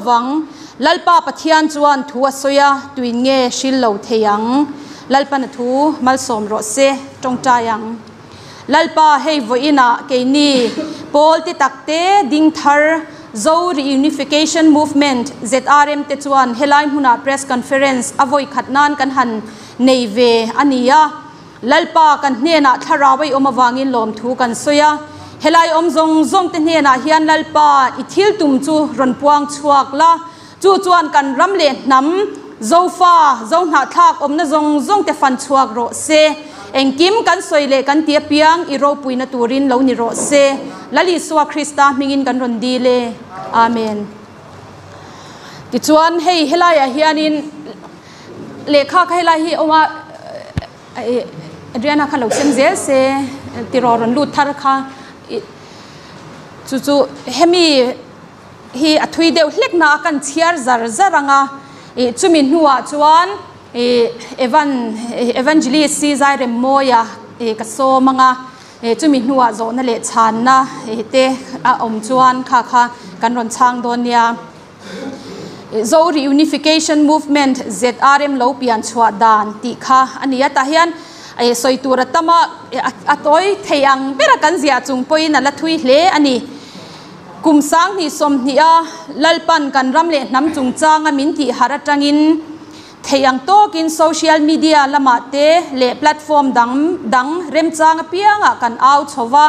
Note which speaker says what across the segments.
Speaker 1: Vang, Lalpa Pathian chuan thu a sawi a, tuin nge hril lo thei ang? Lalpan a thu malsawm rawh se, tawngtai ang. Lalpa, hei vawiinah keini pawl ti takte ding thar Zo Reunification Movement, ZRM, te chuan helai hmunah Press Conference a vawi khat nan kan han nei ve a ni a. Lalpa kan hnenah thlarau a i awm avangin lawmthu kan sawi a, helai awm zawng zawng te hnenah hian Lalpa i thil tum chu rawn puang chhuak la, chu chuan kan ram leh hnam, Zofa, Zohnahthlak awmna zawng zawng te fan chhuak rawh se. Engkim kan sawi leh kan ti apiang i ropuina turin lo ni rawh se. Lal Isua Krista hmingin kan rawn dil e. Amen. Tichuan hei helaiah hianin. Lehkha kha helai hi awm a, Adriana kha lo sem zel se tiraw rawn lut thar kha chu chu hemi hi a thui deuh hlek na a kan chhiar zar zar ang a, ih chumi hnuah chuan ih Evan Evangelist si Zairemmawia ih ka sawm ang a, chumi hnuah zawhna leh chhanna te a awm chuan kha kha kan rawn chhang dawn nia. Zo Reunification Movement, ZRM, lo pian chhuah dan tih kha a ni a. Tah hian sawi tur a tam a, a tawi thei ang bera kan ziah chung pawhin a la thui hle a ni. Kum 20 20 a Lalpan kan ram leh hnam chungchanga min tih harh atangin thei ang tawkin social media lamah te leh platform dang dang remchang apiangah kan au chho va.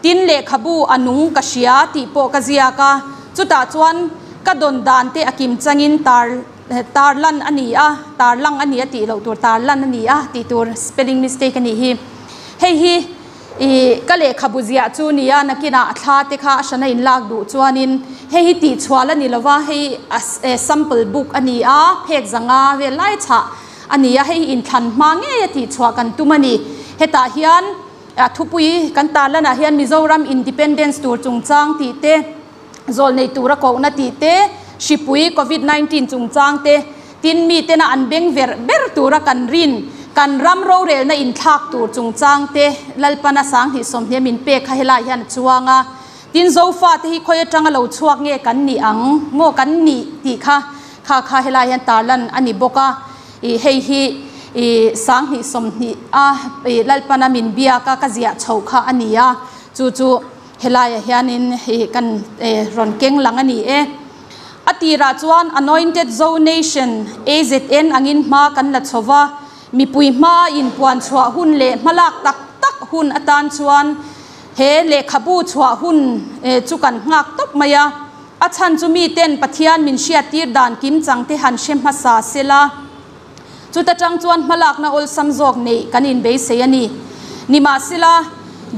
Speaker 1: Tin, lehkhabu a nung ka hria tih pawh ka ziak a, chutah chuan ka dawn dan te a kim changin tar tar lan a ni a, tar lang a ni a tih loh tur tar lan a ni a tih tur spelling mistake a nih hi. Hei hi ih ka lehkhabu ziah chu nia nakinah a thla te kha a hrana inlak duh chuanin hei hi tihchhuah la ni lova hei a sample book a ni a, phek zanga vel lai chhah a ni a, hei hi inthlan hma ngei a tihchhuah kan tum a ni. Hetah hian. A thupui kan tarlanah hian Mizoram Independence tur chungchang tih te, zawlnei tura kohna tih te, hripui Covid 19 chungchang te, tin mitena an beng ver ber tura kan rin, kan ram rorelna inthlak tur chungchang te Lalpana 20 20 min pek kha helai hian a chuang a. Tin Zofa te hi khawi atanga lo chhuak nge kan nih ang maw kan nih tih kha kha kha helai hian tarlan a ni bawk a. Ih hei hi ih 20 20 a ih Lalpana min biak a ka ziah chhoh kha a ni a, chu chu helaiah hianin ih kan eh rawn keng lang a ni e. A tirah chuan Anointed Zo Nation, AZN, angin hma kan la chho va, mipui hma inpuan chhuah hun leh hmalak tak tak hun atan chuan he lehkhabu chhuah hun eh chu kan nghak tawp mai a. A chhan chu miten Pathian min hriattir dan kim chang te han hre hmasa se la, chuta tang chuan hmalakna awlsam zawk neih kan inbeisei a ni. Nimahsela,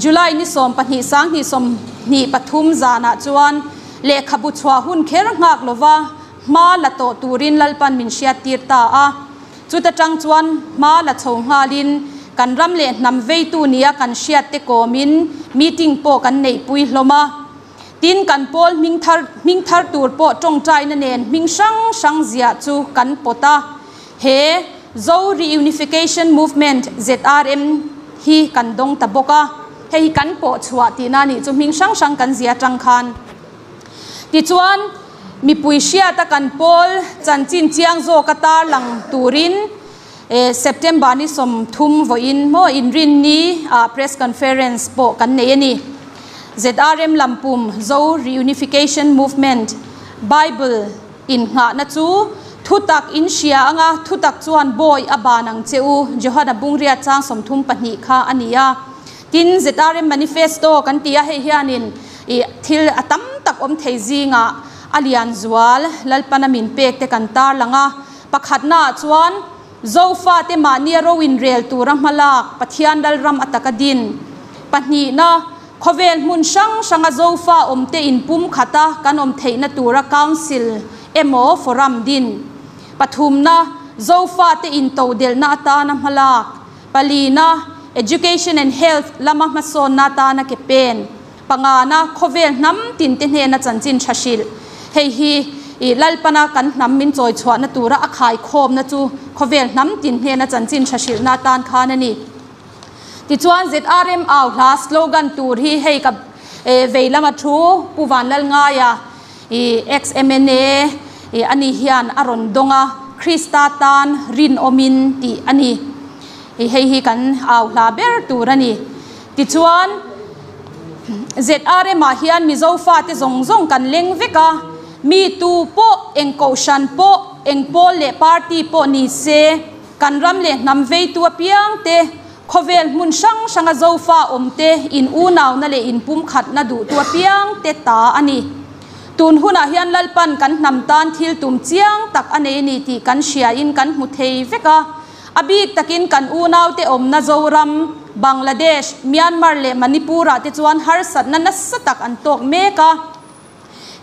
Speaker 1: July ni 12 sang hnih 23 zanah chuan lehkhabu chhuah hun kher nghak lova hma la tawh turin Lalpan min hriattir ta a. Chuta tang chuan hma la chho nghalin kan ram leh hnam veitu nia kan hriatte kawmin meeting pawh kan neihpui hlawm a. Tin, kan pawl hming thar hming thar tur pawh tawngtaina nen hming hrang hrang ziah chu kan pawt a. He Zo Reunification Movement, ZRM, hi kan dawng ta bawk a. Hei hi kan pawh chhuah tihna a nih chu hming hrang hrang kan zia atang khan. Tichuan, mipui hriata kan pawl chanchin chiang zawka tarlang turin September ni 30 vawiin maw inrinni ah press conference pawh kan nei a ni. ZRM Lampum Zo Reunification Movement Bible innghahna chu thutak in hria anga thutak chuan bawi a ban ang che u Johana Bungria chang 32 kha a ni a. Tin ZRM Manifesto kan ti a hei hianin ih thil a tam tak awm thei zingah a lian zual Lalpana min pek te kan tarlang a. Pakhatnaah chuan Zofate mahnia ro inrel tura hmalak Pathian Lalram a taka din. Pahnihna, khawvel hmun hrang hranga Zofa awmte inpum khata kan awm theihna tura Council emaw Forum din. Pathumna, Zofate intodelhna atana hmalak. Palina, Education and Health lama hmasawnna atana ke pen. Pangana, khawvel hnam tinte hnena chanchin tha hrilh. Hei hi i Lalpana kan hnam min chawi chhuahna tura a khaikhawmna chu khawvel hnam tin hnena chanchin tha hrilhna atan khan a ni. Tichuan ZRM au hla slogan tur hi hei ka vei lama thu Pu Vanlalngaia. I ex MNA i ani hian a rawn dawng a, Krista tan rinawmin tih a ni. I hei hi kan au hla ber tur a ni. Tichuan, ZRM ah hian Mizo fate zawng zawng kan leng vek a, mi tu pawh, eng kohhran pawh, eng pawl leh party pawh ni se, kan ram leh hnam veitu apiang te, khawvel hmun hrang hranga Zofa awmte in unauna leh inpumkhatna duhtu apiangte ta a ni. Tun hunah hian Lalpan kan hnam tan thil tum chiang tak a nei a ni tih kan hriain kan hmu thei vek a. A bik takin kan unaute awmna Zoram, Bangladesh, Myanmar leh Manipur-ah te chuan harsatna nasa tak an tawk mek a.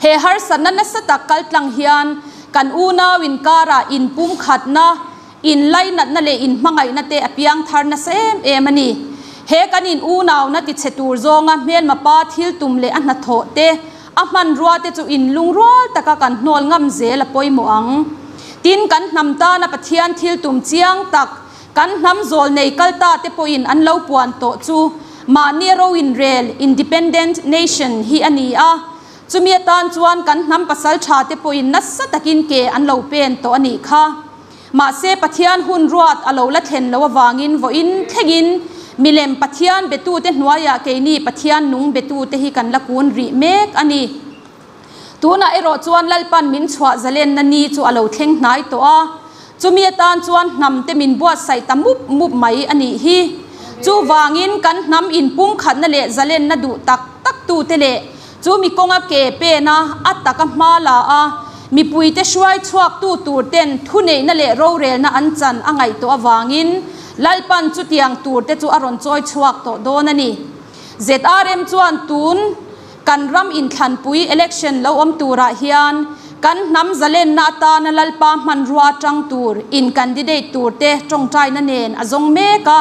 Speaker 1: He harsatna nasa tak kaltlang hian kan unau inkarah inpumkhatna, inlainatna leh inhmangaihna te a piang thar nasa em em a ni. He kan in unauna tichhe tur zawnga hmelma pa thil tum leh a hnathawh te, a hmanrua te chu inlungrual taka kan hnawl ngam zel a pawimawh ang. Tin, kan hnam tana Pathian thil tum chiang tak, kan hnam zawl nei kal ta te pawhin an lo puan tawh chu mahni ro inrel, independent nation, hi a ni a. Chumi atan chuan kan hnam pasal tha te pawhin nasa takin ke an lo pen tawh a nih kha. Mahse Pathian hun ruat a lo la thlen loh avangin vawiin thlengin milem Pathian betute hnuaiah keini Pathian nung betute hi kan la kun rih mek a ni. Tunah erawh chuan Lalpan min chhuah zalenna ni chu a lo thleng hnai tawh a, chumi atan chuan hnamte min buatsaih ta mup mup mai a nih hi. Chuvangin kan hnam inpumkhatna leh zalenna duh tak tak tute leh chumi kawnga ke pena a taka hma la a, mipuite hruai chhuaktu turten thuneihna leh rorelna an chan a ngaih tawh avangin Lalpan chutiang turte chu a rawn chawi chhuak tawh dawn a ni. ZRM chuan tun. Kan ram inthlanpui election lo awm turah hian kan hnam zalenna atana Lalpa hmanrua atang tur in candidate turte tawngtaina nen a zawng mek a.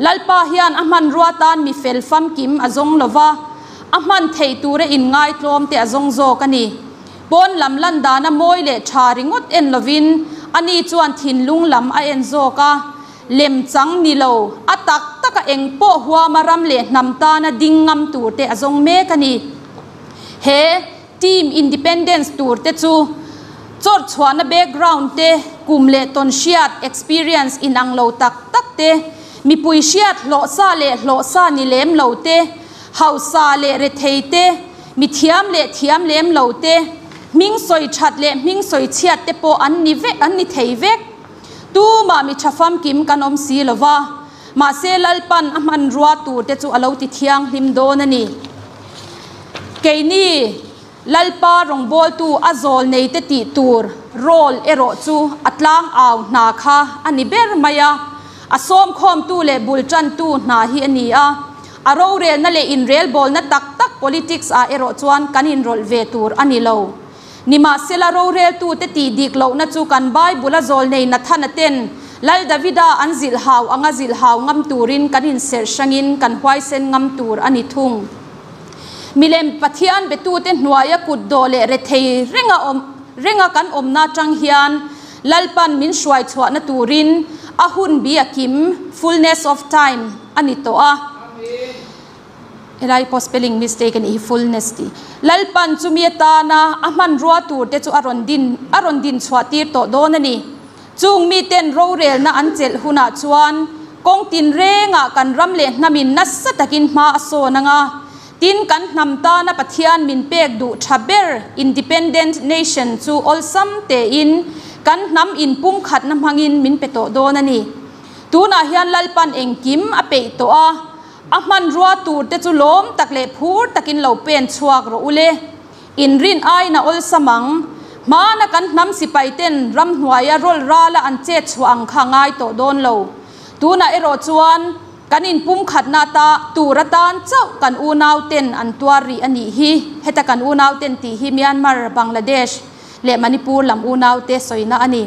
Speaker 1: Lalpa hian a hmanrua tan mi fel famkim a zawng lova, a hman theih tura inngaitlawm te a zawng zawk a ni. Pawn lam lan dana mawi leh tha ringawt en lovin ani chuan thinlung lam a en zawk a. Lem chang ni lo, a tak taka eng pawh huama ram leh hnam tana ding ngam tur te a zawng mek a ni. He Team Independence tur te chu chawrh chhuahna background te, kum leh tawn hriat, experience, inang lo tak tak te, mipui hriat hlawhsa leh hlawhsa ni lem lo te, hausa leh rethei te, mi thiam leh thiam lem lo te, hming sawi that leh hming sawi chhiat te pawh an ni vek an ni thei vek. Tumah mi tha famkim kan awm si lo va, mahse Lalpan a hmanrua turte chu a lo ti thianghlim dawn a ni. Keini Lalpa rawngbawltu a zawl neite tih tur role erawh chu a tlang au hna kha a ni ber mai a, a sawmkhawmtu leh bul tantu hna hi a ni a, a rorelna leh inrelbawlna tak tak politics ah erawh chuan kan inrawlh ve tur a ni lo. Nimahsela roreltute tih dik lohna chu kan Bible-a zawlnei Nathana ten Lal Davida an zilh hau anga zilh hau ngam turin kan inserh hrangin kan huaisen ngam tur a ni thung. Milem Pathian betute hnuaia kutdawh leh rethei renga awm renga kan awmna atang hian Lalpan min hruai chhuahna turin a hun bi a kim, fullness of time, a ni tawh a. Helai pawh spelling mistake a nih hi fullness tih. Lalpan chumi atana a hmanrua tur te chu a rawn din a rawn din chhuah tir tawh dawn a ni. Chung miten rorelna an chelh hunah chuan kawng tinrengah kan ram leh hnamin nasa takin hma a sawn ang a. Tin kan hnam tana Pathian min pek duh tha ber Independent Nation chu awlsam tein kan hnam inpumkhatna hmangin min pe tawh dawn a ni. Tunah hian Lalpan engkim a peih tawh a. A hmanrua tur te chu lawm tak leh phur takin lo pen chhuak rawh u le. Inrin aiin a awlsam ang. Hmana kan hnam sipai ten ramhnuaia rawl rala an chet chhuah ang kha ngai tawh dawn lo. Tunah erawh chuan kan inpumkhatna ta tur atan chauh kan unau ten an tuar rih a nih hi. Heta kan unau ten tih hi Myanmar, Bangladesh leh Manipur lam unau te sawina a ni.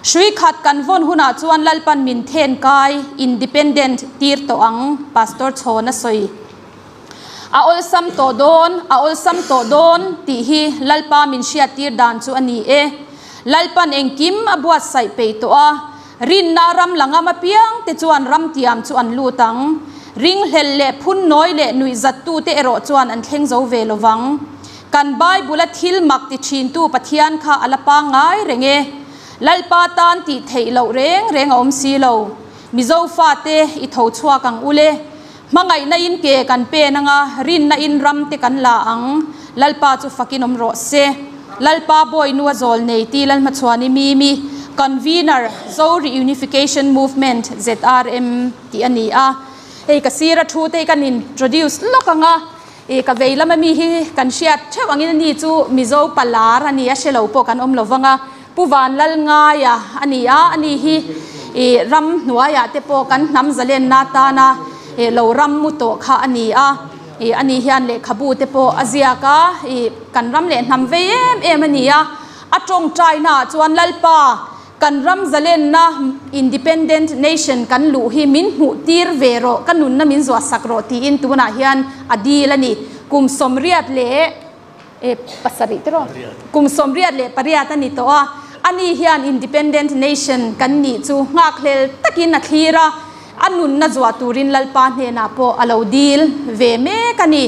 Speaker 1: Hrui khat kan vawn hunah chuan Lalpan min then kai, independent, tir tawh ang, Pastor Chhawn a sawi. A awlsam tawh dawn, a awlsam tawh dawn tih hi Lalpa min hriattir dan chu a ni e. Lalpan engkim a buatsaih peih tawh a, rinna ram la ngam apiang te chuan ram tiam chu an lut ang. Ringhlel leh phunnawi leh nuihzattute erawh chuan an thleng zo ve lovang. Kan Bible-a thil mak ti thintu Pathian kha a la pangngai reng e. Lalpa tan tih theih loh reng reng a awm si lo. Mizo fate i tho chhuak ang ule. Hmangaihna in ke kan pen anga, rinna in ram te kan la ang. Lalpa chu fakin awm rawh se. Lalpa Bawinu a zawl nei ti Lalhmachhuani Mimi, Convener, Zo Reunification Movement, ZRM, tih a ni a. Hei ka sir a thu te hi kan introduce lawk ang a, i ka vei lama mi hi kan hriat theuh angin ani chu Mizo palar a ni a, hre lo pawh kan awm lo vang a. Pu Vanlalngaia a ni a, ani hi i ram hnuaiah te pawh kan hnam zalenna atana i lo ram mu tawh kha a ni a, i ani hian lehkhabu te pawh a ziak a, i kan ram leh hnam vei em em a ni a, a tawngtainaah chuan Lalpa kan ram zalenna Independent Nation kan luh hi min hmuh tir ve rawh, ka nunna min zuahsak rawh tiin tunah hian a dil a ni. Kum 88 leh. E pasarih te rawh. Kum 88 a ni tawh a, ani hian Independent Nation kan nih chu nghakhlel takin a thlir a, a nunna zuah turin Lalpa hnenah pawh a lo dil ve mek a ni.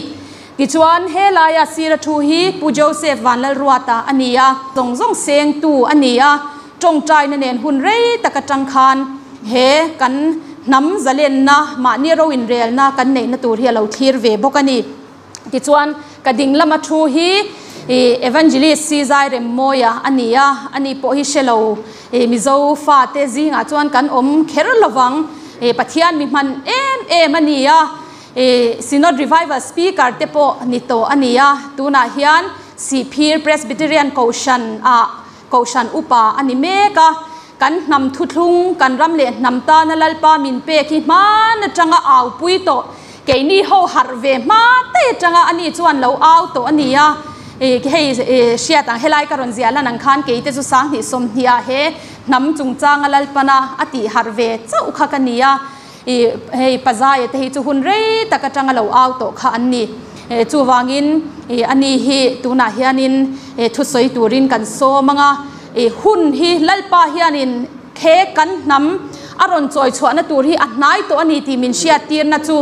Speaker 1: Tichuan, helaia sira thu hi Pu Joseph Vanlalruata a ni a, zawng zawng sengtu a ni a, tawngtaina nen hun rei tak atang khan he kan hnam zalenna, mahni ro inrelna kan neihna tur hi a lo thlir ve bawk a ni. Tichuan, ka ding lama thu hi Evangelist Si Zai Remmawia a ni a, ani pawh hi hre lo Mizo fate zingah chuan kan awm kher lo vang. Pathian mi hman em em a ni a, Synod Revival Speaker te pawh ni tawh a ni a, tunah hian Sihphir Presbyterian Kohhran ah Kohhran upa a ni mek a, kan hnam thuthlung, kan ram leh hnam tana Lalpa min pek hi hman atanga aupui tawh, keini ho harh ve hma te atanga ani chuan lo au tawh a ni a, hei hriat ang helai ka rawn ziah lan ang khan keite chu 20 20 ah he hnam chungchanga Lalpana a tih harh ve chauh kha ka ni a. I hei Pazaia te hi chu hun rei tak atanga lo au tawh kha an ni. Chuvangin i ani hi tunah hianin thusawi turin kan sawm ang a. I hun hi Lalpa hianin he kan hnam a rawn chawi chhuahna tur hi a hnai tawh a ni tih min hriattirna chu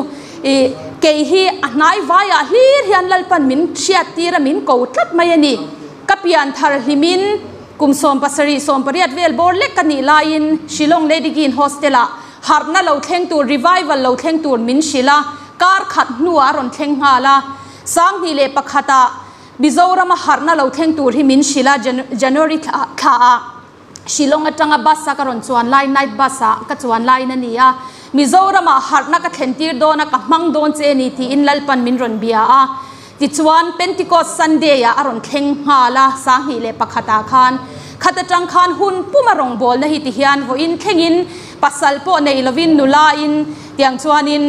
Speaker 1: i kei hi a hnai vaiah hlir hian Lalpan min hriattir a min ko tlat mai a ni. Ka pian thar hlimin kum 70 18 vel bawr lek ka nih laiin Shillong Lady Gin Hostel-ah Harhna lo thleng tur, revival lo thleng tur min hrilh a, kar khat hnuah a rawn thleng nghal a. 2001 ah Mizorama harhna lo thleng tur hi min hrilh a, January thlaah Shillong atanga bus a ka rawn chuan lai, night bus ah ka chuan laiin a ni a. Mizoramah harhna ka thlen tir dawn a, ka hmang dawn che a ni tiin Lalpan min rawn bia a. Tichuan, Pentecost Sunday ah a rawn thleng nghal a, 2001 ah khan. Khat atang khan hun puma rawngbawlna hi ti hian vawiin thlengin pasal pawh nei lovin nula in tiang chuanin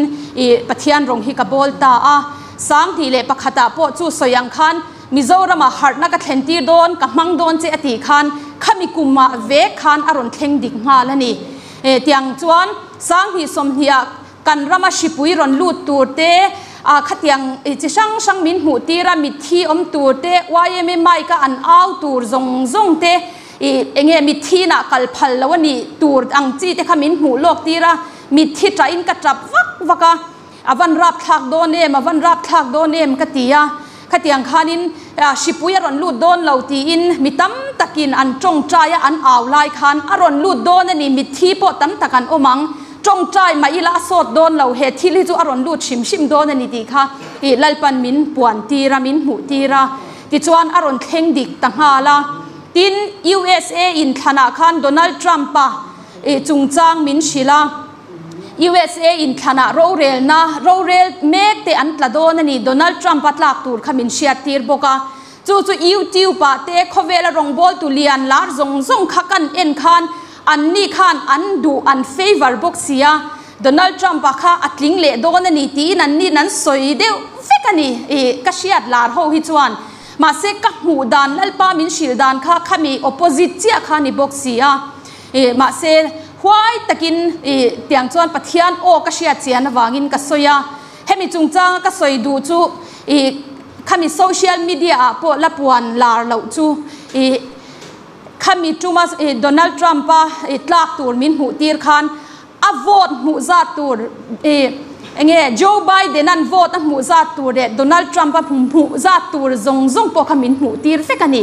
Speaker 1: i Pathian rawng hi ka bawl ta a. 2001 ah pawh chu sawi ang khan Mizoramah harhna ka thlen tir dawn, ka hmang dawn che a tih khan khami kumah vek khan a rawn thleng dik nghal a ni. Tiang chuan 2020 ah Kan rama hripui rawn lut tur te, khatiang chi hrang hrang min hmuh tir a, mitthi awm tur te, yma mic a an au tur zawng zawng te, enge mitthi inah kal phal lo a nih tur ang chi te kha min hmuh lawk tir a, mitthi ṭahin ka ṭap vak vak a, a van rap thlak dawn em, a van rap thlak dawn em ka ti a, khatiang khanin hripui a rawn lut dawn lo tiin mi tam takin an ṭawngṭai a, an au lai khan a rawn lut dawn a ni, mitthi pawh tam tak an awm ang. Tawngtai mah ila a sawt dawn lo, he thil hi chu a rawn lut hrim hrim dawn a ni tih kha i Lalpan min puan tir a, min hmuh tir a, tichuan a rawn thleng dik ta nghal a. Tin, USA inthlanah khan Donald Trump-a i chungchang min hrilh a, USA inthlanah rorelna, rorel mek te an tla dawn a ni, Donald Trump-a tlak tur kha min hriat tir bawk a. Chu chu YouTube-ah te khawvela rawngbawltu lian lar zawng zawng kha kan en khan Anni khan an duh, an favour bawk si a, Donald Trump-a kha a tling leh dawn a ni tiin anni'n an sawi deuh vek a ni. Ih, ka hriat lar ho hi chuan. Mahse, ka hmuh dan, Lalpa min hrilh dan kha khami opposite chiah kha a ni bawk si a. Ih, mahse, huai takin, ih, tiang chuan Pathian aw ka hriat chian avangin ka sawi a. Hemi chungchanga ka sawi duh chu, ih, khami social media-ah pawh la puan lar loh chu, ih, Khami tuma Donald Trump-a tlak tur min hmuh tir khan a vote hmuh zat tur Enge Joe Biden an vote a hmuh zat tur leh Donald Trump a hmuh zat tur zawng zawng pawh kha min hmuh tir vek a ni.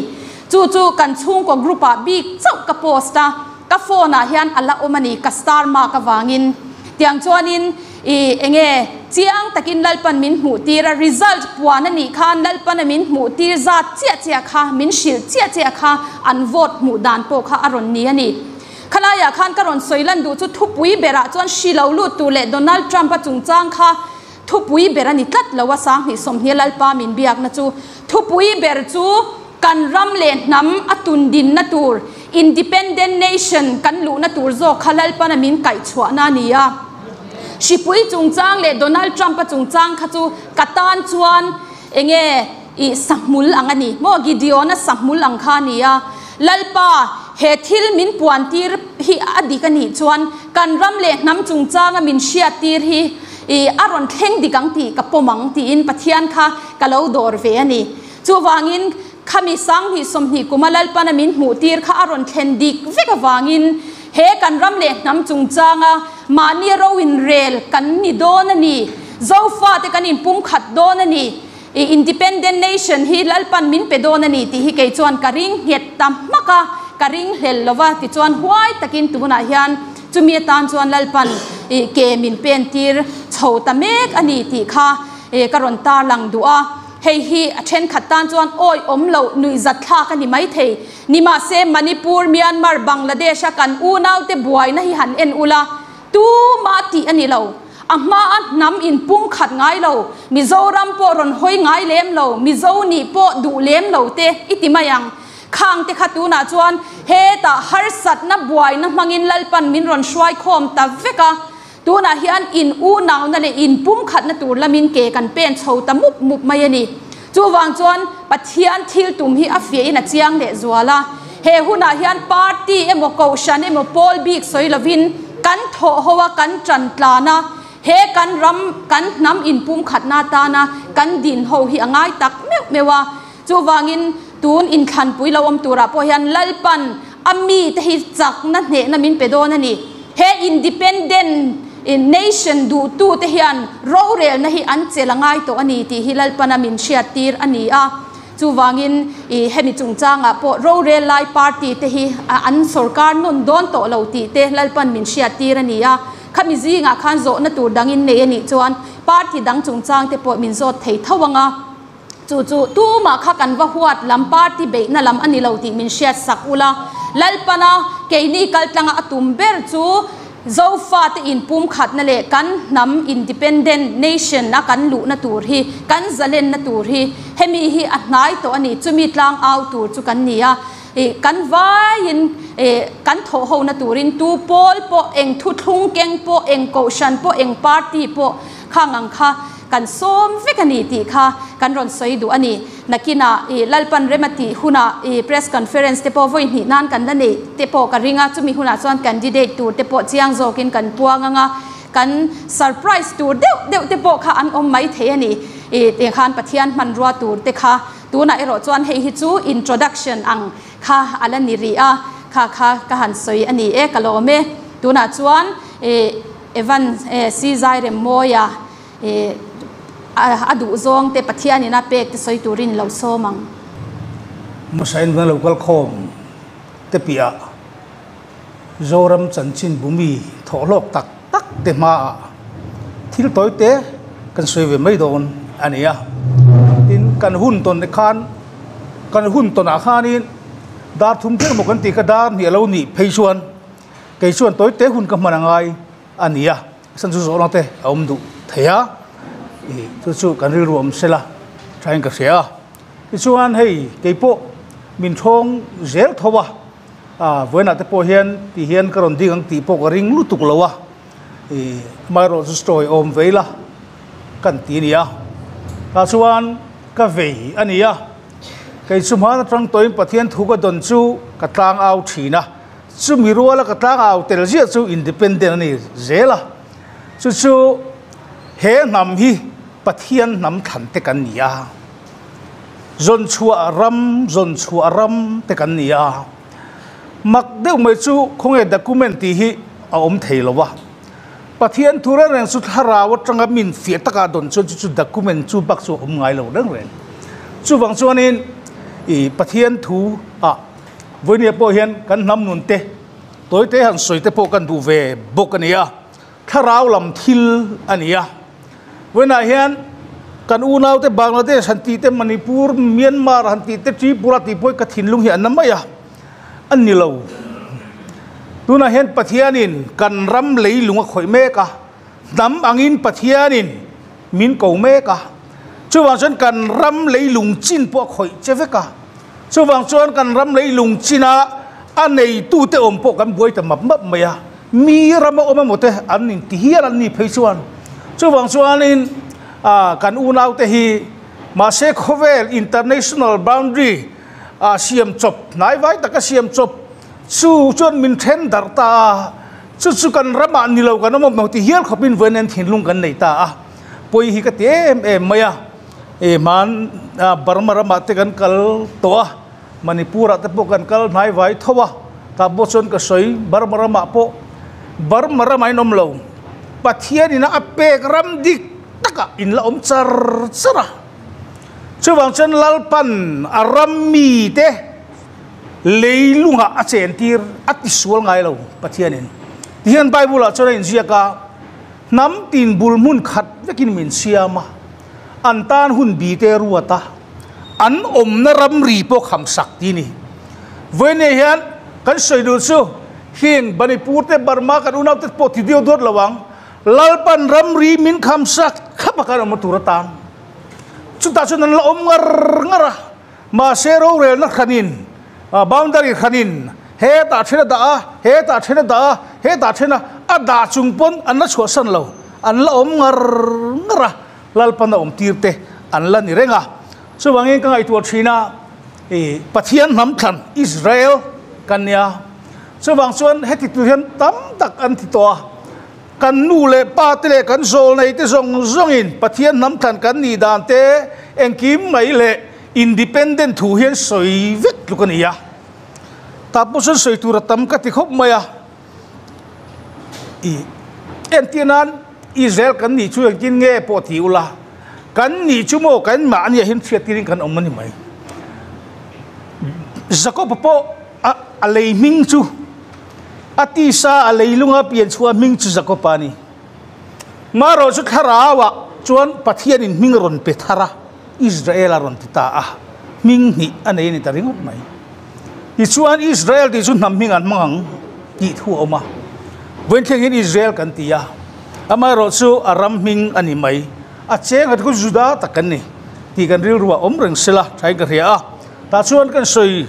Speaker 1: Chu chu kan chhungkaw group ah bik chauh ka post a, ka phone ah hian a la awm a ni, ka star mark avangin. Tiang chuanin i enge chiang takin Lalpan min hmuh tir a, result puan a nih khan Lalpan a min hmuh tir zat chiah chiah kha, min hrilh chiah chiah kha an vote hmuh dan pawh kha a rawn ni a ni. Khalaiah khan ka rawn sawi lan duh chu thupui berah chuan hri lo lut tur leh Donald Trump-a chungchang kha thupui ber a ni tlat lo a, 20 sawmhnih Lalpa min biakna chu thupui ber chu kan ram leh hnam a tundinna tur Independent Nation kan luhna tur zawk kha Lalpana min kaihchhuahna a ni a. Hripui chungchang leh Donald Trump-a chungchang kha chu ka tan chuan enge i sahmul ang a ni maw Gideon-a sahmul ang kha a ni a. Lalpa, he thil min puantir hi a dik a nih chuan kan ram leh hnam chungchanga min hriattir hi i a rawn thleng dik ang tih ka pawm ang tiin Pathian kha ka lo dawr ve a ni. Chuvangin khami 20 20 kuma Lalpana min hmuhtir kha a rawn thlen dik vek avangin he kan ram leh hnam chungchanga mahni ro inrel kan ni dawn a ni, Zofate kan inpumkhat dawn a ni. I independent nation hi Lalpan min pe dawn a ni tih hi kei chuan ka ring nghet ta hmak a, ka ring hlel lo va, tichuan huai takin tunah hian chumi atan chuan Lalpan i ke min pen tir chho ta mek a ni tih kha ka rawn tarlang duh a. Hei hi a thenkhat tan chuan awi awm loh nuihzat thlak a ni maithei. Nimahse Manipur, Myanmar, Bangladesh a kan unaute buaina hi han en ula, tumah tih a ni lo. A hma a hnam in pum khat ngai lo, Mizoram pawh rawn hawi ngai lem lo, Mizo nih pawh duh lem lo te i ti mai ang. Khang te kha tunah chuan hetah harsatna buaina hmangin Lalpan min rawn hruai khawm ta vek a, tunah hian in unauna leh in pum khatna tur lamin ke kan pen chho ta mup mup mai a ni. Chuvang chuan Pathian thil tum hi a fiahin a chiang leh zual a, he hunah hian party emaw kohhran emaw pawl bik sawi lovin kan thawh ho a, kan tan tlan a, he kan ram kan hnam inpumkhatna atana kan din ho hi a ngai tak meuh meuh a. Chuvangin tun inthlanpui lo awm turah pawh hian Lalpan a mite hi chakna hnehna min pe dawn a ni. He independent nation duhtute hian rorelna hi an chelh a ngai tawh a ni tih hi Lalpana min hriattir a ni a. Chuvangin hemi chungchangah pawh rorel lai party te hi an sorkar nawn dawn tawh lo tih te Lalpan min hriattir a ni a. Khami zingah khan zawhna tur dangin nei a nih chuan party dang chungchang te pawh min zawt thei tho ang a. Chu chu tumah kha kan va huat lam party beihna lam a ni lo tih min hriat sak ula, Lalpana keini kaltlanga a tum ber chu Zofate inpumkhatna leh kan hnam independent nation a kan luhna tur hi, kan zalenna tur hi hemi hi a hnai tawh a ni, chumi tlang au tur chu kan ni a, ih kan vaiin ih kan thawh hona turin tu pawl pawh eng thuthlung keng pawh eng kohhran pawh eng party pawh khang ang kha Kan sawm vek a ni tih kha kan rawn sawi duh a ni. Nakinah i Lalpan rem a tih hunah i press conference te pawh vawi hnih nan kan la neih te pawh ka ring a, chumi hunah chuan candidate tur te pawh chiang zawkin kan puang ang a, kan surprise tur deuh deuh te pawh kha an awm mai thei a ni. I tih khan Pathian hmanrua tur te kha tunah erawh chuan hei hi chu introduction ang kha a la ni rih a, kha kha ka han sawi a ni e, ka lawm e. Tunah chuan i Evan C Zairemmawia a duh zawng te Pathian in a pek te sawi turin lo sawm ang.
Speaker 2: Hmasain veng lo kal khawm te piah Zoram chanchin bumi thawhhlawk tak tak te hmaah thil tawi te kan sawi ve mai dawn a ni a. Tin, kan hun tawn te khan kan hun tawnah khanin dar thum thleng emaw kan tih kha dar hnih a lo nih phei chuan kei chuan tawi te hun ka hman a ngai a ni a. San chu zawhna te a awm duh thei a, ih chu chu kan rilru awm sela thain ka hria a. Tichuan hei kei pawh min thawng zel tho a, ah vawiinah te pawh hian ti hian ka rawn ding ang tih pawh ka ring lutuk lo a, ih amaherawh chu story awm vei la kan ti a ni a. Tah chuan ka vei a ni a, kei chu hmaan atang tawhin Pathian thu ka dawn chu ka tlang au thin a. Chumi ruala ka tlangau tel ziah chu independent a ni zel a, chu chu he hnam hi Pathian hnam thlan te kan ni a, zawn chhuah ram, zawn chhuah ram te kan ni a. Mak deuh mai chu khawnge document tih hi a awm thei lo a. Pathian thu reng reng chu thlarau atanga min fiah takah dawn chuan chu chu document chu bak chu a awm ngai lo reng reng. Chuvang chuanin i Pathian thu ah vawinia pawh hian kan hnam nun te tawi te han sawi te pawh kan duh ve bawk a ni a, thlarau lam thil a ni a. Vawiinah hian kan unau te Bangladesh han tih te, Manipur, Myanmar han tih te, Tripura tih pawh hi ka thinlung hi a na mai a, a ni lo. Tunah hian Pathianin kan ram leilung a khawih mek a, hnam angin Pathianin min ko mek a. Chuvang chuan kan ram leilung chin pawh a khawih che vek a. Chuvang chuan kan ram leilung china a neitute awm pawh kan buai ta map map mai a. Mi rama awm emaw te an inti hial an ni phei chuan. Chuvang chuanin kan unaute hi mahse khawvel international boundary a siam chawp, hnai vai taka siam chawp chu chuan min then darh ta a, chu chu kan ramah ni lo kan awm awm lo ti hial khawpin vawiin an thinlung kan nei ta a, pawi hi ka ti em em mai a, e hman Burma ramah te kan kal tawh a, Manipur ah te pawh kan kal hnai vai tho a, tah pawh chuan ka sawi Burma ramah pawh Burma ramah in awm lo, Pathian ina a pek ram dik takah in la awm char char a. Chuvang chuan Lalpan a ram mite leilungah a chentir a tisual ngai lo Pathianin. Tihian Bible ah chuan a inziak a, Hnam tin bul hmun khat vekin min siam a, an tan hun bi te ruat a, an awmna ramri pawh kham sak ti ni. Vawiin hian kan sawi duh chu heng Manipur te Burma kan unau te pawh ti deuh dawt lo ang, Lalpan ramri min kham sak khap a kan awmna tur atan. Chutah chuan an la awm ngar ngar a, mahse rorelna hranin, boundary hranin hetah then a dah a, hetah then a dah a, hetah then a a dah chung pawn an la chhuahsan lo, an la awm ngar ngar a, Lalpan a awm tir te an la ni reng a. Chuvangin ka ngaihtuah thin a, ih Pathian hnam thlan Israel kan nia, chuvang chuan heti tur hian tam tak an ti tawh a. Kan nu leh pa te leh kan zawlnei te zawng zawngin Pathian hnam thlan kan nih dan te engkim mai leh independent thu hian sawi vek tluk a ni a. Tah pawh chuan sawi tur a tam ka ti khawp mai a. I entir nan Israel kan nih chu engtin nge pawh ti ula, kan nih chu maw kan mahni ah hian hriat tirin kan awm a ni mai. Jakob-a pawh a lei hming chu. A tisa a leilunga pian chhuah hming chu Jakob-a a ni. Marawh chu thlarauah chuan Pathianin hming a rawn pe thar a, Israel a rawn ti ta a, hming hnih a nei a ni ta ringawt mai. Tichuan Israel tih chu hnam hming an hmang ang tih thu a awm a, vawiin thleng hian Israel kan ti a, amaherawh chu a ram hming a ni mai, a cheng a chu Juda tak kan ni tih kan rilruah awm reng sela thain ka hria a, tah chuan kan sawi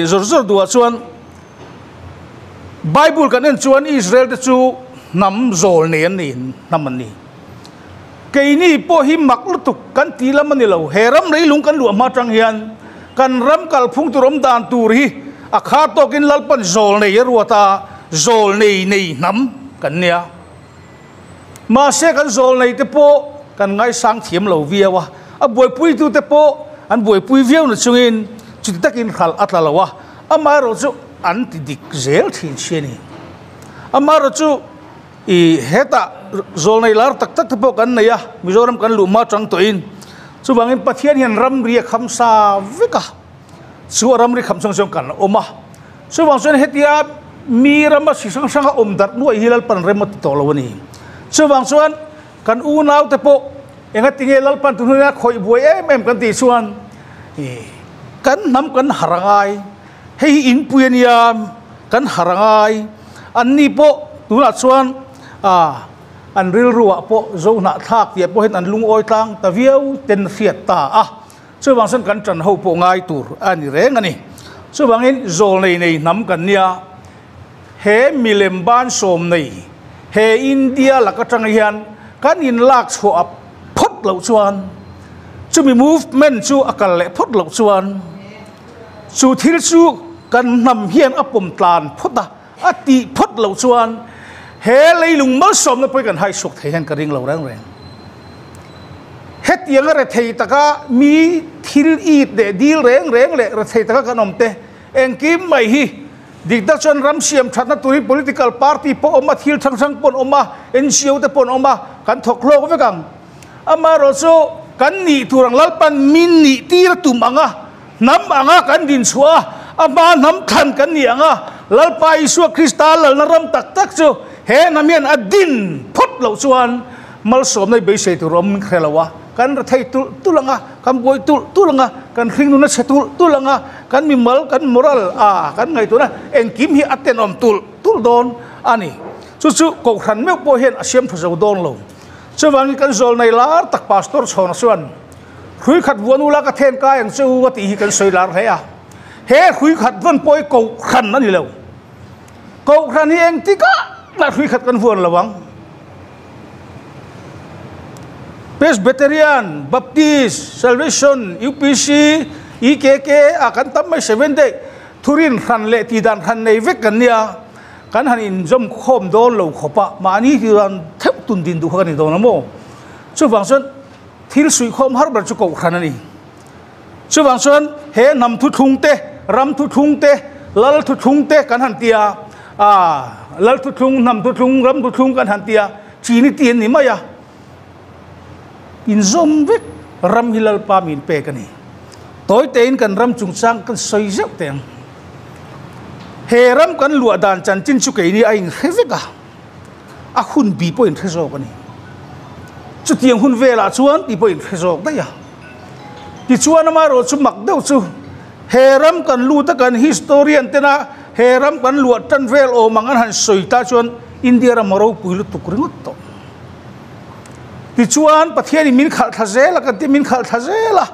Speaker 2: zawr zawr duhah chuan, Bible kan en chuan Israel te chu hnam zawl nei an ni, hnam an ni. Keini pawh hi mak lutuk kan tih lam a ni lo. He ram leilung kan luah hma atang hian kan ram kalphung tur awm dan tur hi a kha tawkin Lalpan zawl nei a ruat a, zawl nei nei hnam kan nia. Mahse kan zawl nei te pawh kan ngaisang thiam lo viau a, a buaipuitu te pawh an buaipui viau na chungin chuti takin hralh a tla lo a, amaherawh chu an ti dik zel thin si a ni. Amaherawh chu i hetah zawl nei lar tak tak te pawh kan nei a, Mizoram kan luh hma chang tawhin chuvangin Pathian hian ramri a kham sa vek a, chu a ramri kham chang chuan kan awm a. Chuvang chuan hetia mi rama hri hrang hranga awm darh nuaih hi Lalpan rem a ti tawh lo a ni. Chuvang chuan kan unaute pawh engatinge Lalpan tun huna khawih buai em em kan tih chuan kan hnam kan har a ngai, hei hi inpui a nia kan har a ngai, anni pawh tunah chuan an rilruah pawh zohnahthlak tih ah pawh hian an lungawi tlang ta viau ten hriat ta a. Chuvang chuan kan ṭan ho pawh ngai tur a ni reng a ni. Chuvangin zawl nei nei hnam kan nia, he milem ban sawm nei he India lak aṭang hian kan inlak chhuah a phawt loh chuan, chumi movement chu a kal leh phawt loh chuan, chu thil chu kan hnam hian a pawm tlan phawt a, a tih phawt loh chuan he leilung malsawmna pawh hi kan haisuak thei hian ka ring lo reng reng. Hetianga rethei taka mi thil it leh dil reng reng leh rethei taka kan awm te engkim mai hi Dik tak chuan ram siam thatna turin political party pawh awm a, thil hrang hrang pawh an awm a, NGO te pawh an awm a, kan thawk hlawk vek ang. Amaherawhchu kan nih tur ang Lalpan min nih tir a tum ang a, hnam anga kan din chhuah a, a hma hnam thlan kan nih ang a, Lalpa Isua Krista lalna ram tak tak chu he hnam hian a din phawt loh chuan malsawmna i beisei tur awm hre lo a. Kan rethei tulh tulh ang a, kan buai tulh tulh ang a, kan hringnun a chhe tulh tulh ang a, kan mimal, kan moral a kan ngaihtuahna engkim hi a tenawm tulh tulh dawn a ni. Chu chu Kohhran meuh pawh hian a siam tha zo dawn lo. Chuvangin kan zawl nei lar tak Pastor Chhawna chuan, Hrui khat vuan ula ka then kai ang che u a tih hi kan sawi lar hle a. He hrui khat vawn pawh hi Kohhran a ni lo. Kohhran hi engtikah mah hrui khat kan vuan lo ang. Presbyterian, Baptist, Salvation, UPC, EKK a kan tam mai Seventh Day thurin hran leh tihdan hran nei vek kan nia, kan han inzawm khawm dawn lo khawp a, mahni tihdan theuh tun din duh kha kan ni dawn a maw? Chuvang chuan thil suihkhawm har ber chu kohhran a ni. Chuvang chuan he hnam thuthlung te, ram thuthlung te, lal thuthlung te kan han ti a, aah lal thuthlung, hnam thuthlung, ram thuthlung kan han ti a, chini ti an ni mai a. Inzawm vek ram hi Lalpa min pek a ni. Tawi tein kan ram chungchang kan sawi zeuh teh ang. He ram kan luah dan chanchin chu keini a inhre vek a, a hun bi pawh inhre zawk a ni. Chutiang hun velah chuan tih pawh inhre zawk daih a. Tichuan amaherawh chu mak deuh chu he ram kan lut a kan historian tena he ram kan luah tan vel awm ang an han sawi ta chuan India ram a ropui lutuk ringawt tawh. Tichuan Pathianin min khalh thla zel a kan ti min khalh thla zel a.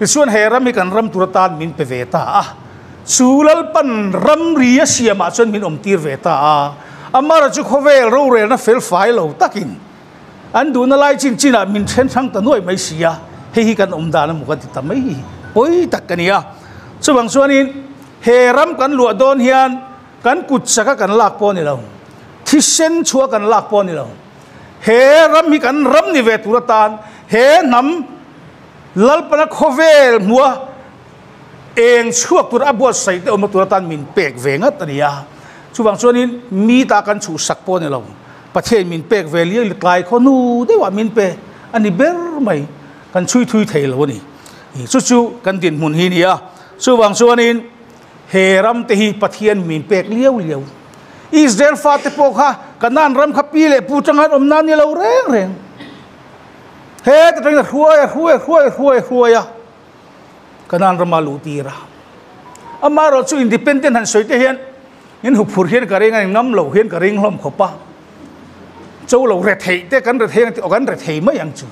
Speaker 2: Tichuan he ram hi kan ram tur atan min pe ve ta a. Chu Lalpan ramri a siamah chuan min awm tir ve ta a. Amara chu khawvel rorelna fel fai lo takin an duhna lai chin chinah min then hrang ta nuai mai si a. Hei hi kan awm dan a maw kan ti ta mai hi pawi tak ka ni a. Chuvang chuanin he ram kan luah dawn hian kan kut chaka kan lak pawh a ni lo, thisen chhuah kan lak pawh a ni lo. He ram hi kan ram ni ve tur atan he hnam Lalpana khawvel hmua eng chhuak tur a buatsaih te awmna tur atan min pek ve ngat a ni a. Chuvang chuanin mi ta kan chhuhsak pawh a ni lo. Pathian min pek ve liau tlai khaw hnu deuhah min pe a ni ber mai. Kan chhui thui thei lo a ni. Chu chu kan dinhmun hi a ni a. Chuvang chuanin he ram te hi Pathian min pek liau liau. Israel fate pawh kha Kanaan ram kha pi leh pu tanga an awm nan ni lo reng reng. Heta tangin a hruai a hruai a hruai a hruai a hruai a Kanaan rama luh tir a. Amaherawh chu independent han sawi te hian in huphur hian ka ring a, in ngam lo hian ka ring hlawm khawp a. Cho lo rethei te kan rethei ang tih aw kan rethei mai ang chu.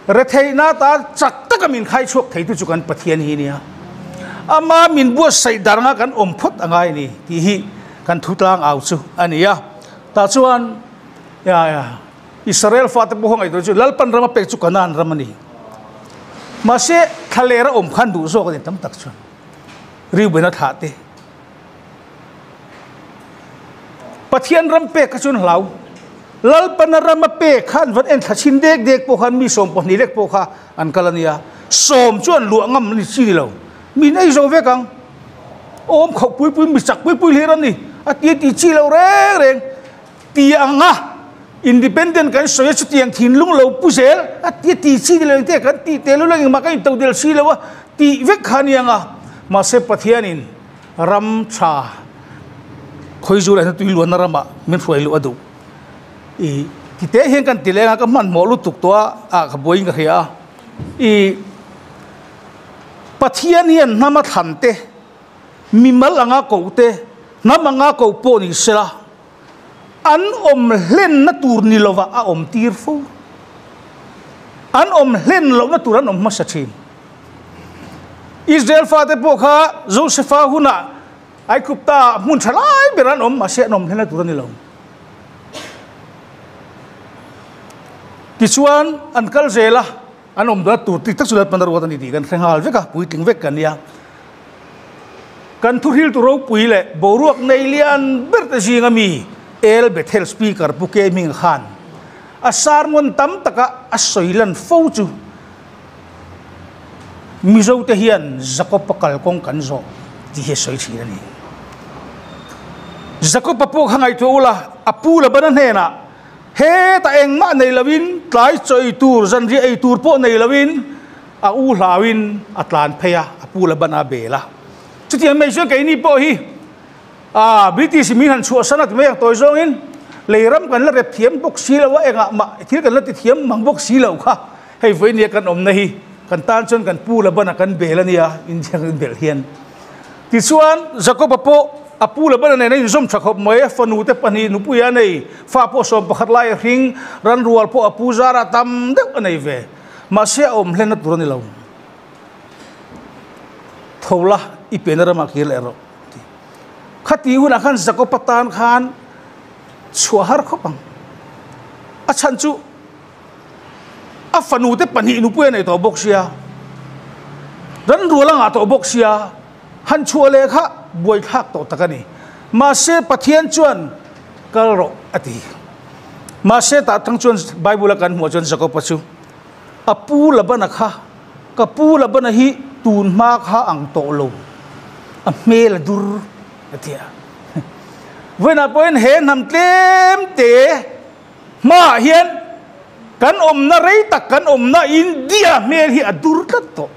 Speaker 2: Retheihna ata chak taka min khai chhuak theitu chu kan Pathian hi nia. Ama min buatsaih daranga kan awm phawt a ngai a ni tih hi kan thutlang au chu a ni a. Tah chuan Israel fate pawh ngaihtuah chu Lalpan rama pek chu Kanaan ram a ni. Mahse thlalera awm khan duh zawk a ni tam tak chuan. Reuben-a thlah te. Pathian ram pek kha chuan hlau. Lalpana rama pek kha an van en thla chhin dek dek pawh khan mi 12 lek pawh kha an kal a nia. Sawm chu an luah ngam a ni chi ni lo. Min ei zo vek ang. Awm khauh pui pui mi chak pui pui hlir a ni. A ti a ti chi lo reng reng. Ti ang a independent kan sawi a chutiang thinlung lo pu zel a ti a ti chi ni lo engte kan tih tel ula engmah kan intodel si lo a tih vek kha a ni ang a. Mahse Pathianin ram tha khawizu leh tui luanna ramah min hruai luh a duh. I tite hian kan ti leng a ka hmanhmawh lutuk tawh a ah ka buaiin ka hria a. I Pathian hian hnam a thlan te mimal anga koh te hnam anga koh pawh ni sela an awm hlenna tur ni lova a awm tir fo. An awm hlen lohna tur an awm hmasa thin. Israel fate pawh kha Josefa hunah Aigupta hmun tha lai ber an awm mahse an awm hlenna tur a ni lo. Tichuan an kal zel a, an awm dawna tur tik tak chu Lalpan a ruat a ni tih kan hre nghal vek a, puitling vek kan nia. Kan thuhriltu ropui leh boruak nei lian ber te zinga mi El Bethel Speaker Pu Ke Ming khan a sermon tam taka a sawi lan fo chu Mizo te hian Jakob-a kalkawng kan zawh tih hi a sawi thin a ni. Jakob-a pawh kha ngaihtuah ula, a pu Labana hnenah, Hetah engmah nei loin, tlai chaw ei tur, zanriah ei tur pawh nei loin, a u hlauin a tlan phei a, a pu Labana a bel a. Chutiang mai chuan keini pawh hi a British min han chhuahsan a ti mai ang tawi zawngin lei ram kan la rep thiam bawk si lo a, engah mah thil kan la ti thiam mang bawk si lo kha hei vawinia kan awmna hi kan tan chuan kan pu Labana kan bel a nia, India kan bel hian. Tichuan, Jakoba pawh a pu Labana nen a inzawm tha khawp mai, a fanute pahnih nupui a nei, fa pawh 11 lai a hring, ran rual pawh a pu zarah tam deuh a nei ve. Mahse, a awm hlenna tur a ni lo. Tho la, i pianna ramah kir leh rawh, a ti. Khati hunah khan Jakoba tan khan chhuah har khawp ang. A chhan chu. A fanute pahnih nupui a nei tawh bawk sia, ran rual a ngah tawh bawk sia, han chhuah leh kha buaithlak tawh tak a ni. Mahse, Pathian chuan kal rawh a ti. Mahse, tah tang chuan Bible a kan hmuh chuan Jakob-a chu a pu Labana kha, Ka pu Labana hi tun hma kha ang tawh lo, a hmel a dur a ti a. Vawiinah pawhin he hnam tlem te, Hmaah hian kan awmna rei tak kan awmna India hmel hi a dur tlat tawh.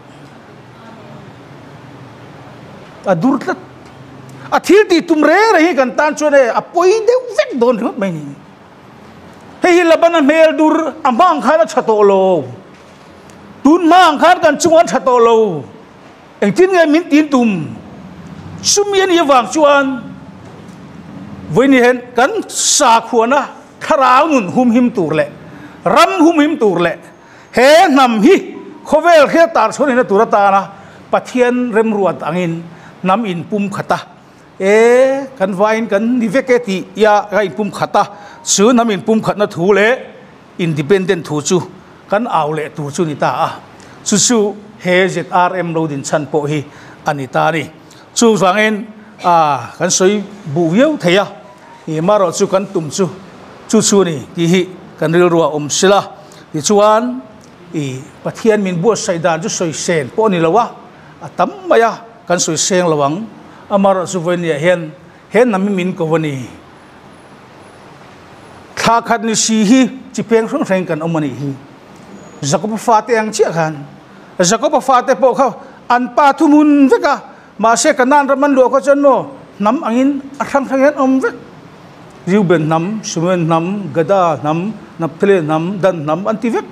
Speaker 2: A dur tlat. A thil tih tum reng reng hi kan tan chuan e a pawi deuh vek dawn ringawt mai ni. Hei hi Labana hmel dur a hma ang khan a tha tawh lo. Tun hma ang khan kan chungah a tha tawh lo. Engtin nge min tin tum? Chumi a nih avang chuan vawiin hian kan sakhuana thlarau nun humhim tur leh ram humhim tur leh he hnam hi khawvel hriat tar chhuan ina tur atana Pathian remruat angin hnam inpum khat a, e kan vaiin kan ni vek e tih ia ka inpum khat a, chu hnam inpum khatna thu leh Independent thu chu kan au leh tur chu ni ta a, chu chu he ZRM lo din chhan pawh hi a ni ta a ni. Chuvangin a kan sawi buh viau thei a, ih marawh chu kan tum chu chu chu a ni tih hi kan rilru a awm sil a. Tichuan ih Pathian min buatsaih dan chu sawi sen pawh a ni lo a, a tam mai a, kan sawi seng lo ang. Amarawh chu vawinia hian he hnam hi min ko a ni. Thla khat ni si hi chi peng hrang hrang kan awm a nih hi. Jakob-a fate ang chiah khan Jakob-a fate pawh kha an pa thu hmun vek a, mahse Kanaan ram an luah kha chuan maw hnam angin a hrang hrang hian awm vek. Reuben hnam, Simeon hnam, Gada hnam, Naphtali hnam, Dan hnam an ti vek.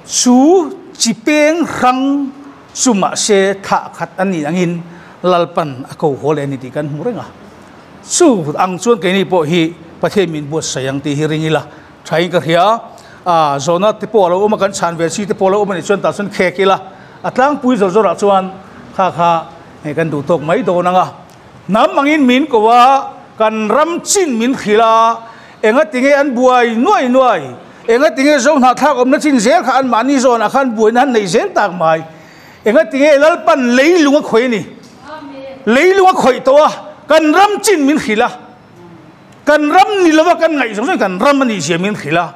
Speaker 2: Chu chi peng hrang chu mahse thlah khat a nih angin Lalpan a ko haw leh a ni tih kan hmu reng a. Chu ang chuan keini pawh hi Pathian min buatsaih ang tih hi ring ila thain ka hria. A zawhna te pawh a lo awm a, kan chhan ve chi te pawh a lo awm a nih chuan tah chuan khek ila a tlangpui zawr zawrah chuan kha kha hei kan duh tawk mai dawn ang a. Hnam angin min ko a, kan ram chin min hrilh a, enga tinge an buai nuai nuai, enga tinge zo hnahthlak awmna chin zel kha anmahni zawnah khan buaina an nei zel tak mai. Enga tinge Lalpan leilung a khawih a ni? Leilung a khawih tawh a, kan ram chin min hrilh a, kan ram ni lova kan ngaih zawng zawng kan ram a nih zia min hrilh a,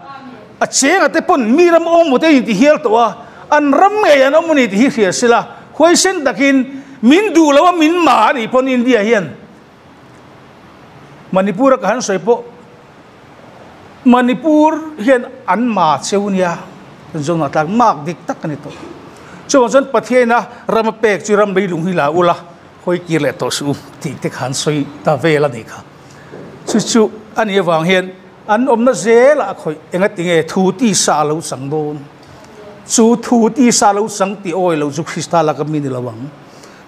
Speaker 2: a chenga te pawn mi ram awm maw te in ti hial tawh a, an ram ngei an awm a ni tih hi hria sila, huaisen takin min duh lo a min ma a nih pawn India hian Manipur a ka han sawi pawh Manipur hian an ma cheu nia, kan zawnah tlak mak dik tak a ni tawh. Chuvang chuan Pathiaina ram a pek chu ram leilung hi la ula, hawi kir leh tawh suh u tih te kha an sawi ta vel a nih kha. Chu chu a nih avang hian an awmna zelah a khawih engati nge thu tisa a lo chang dawn? Chu thu tisa a lo chang tih awi lo chu Krista laka mi ni lo ang.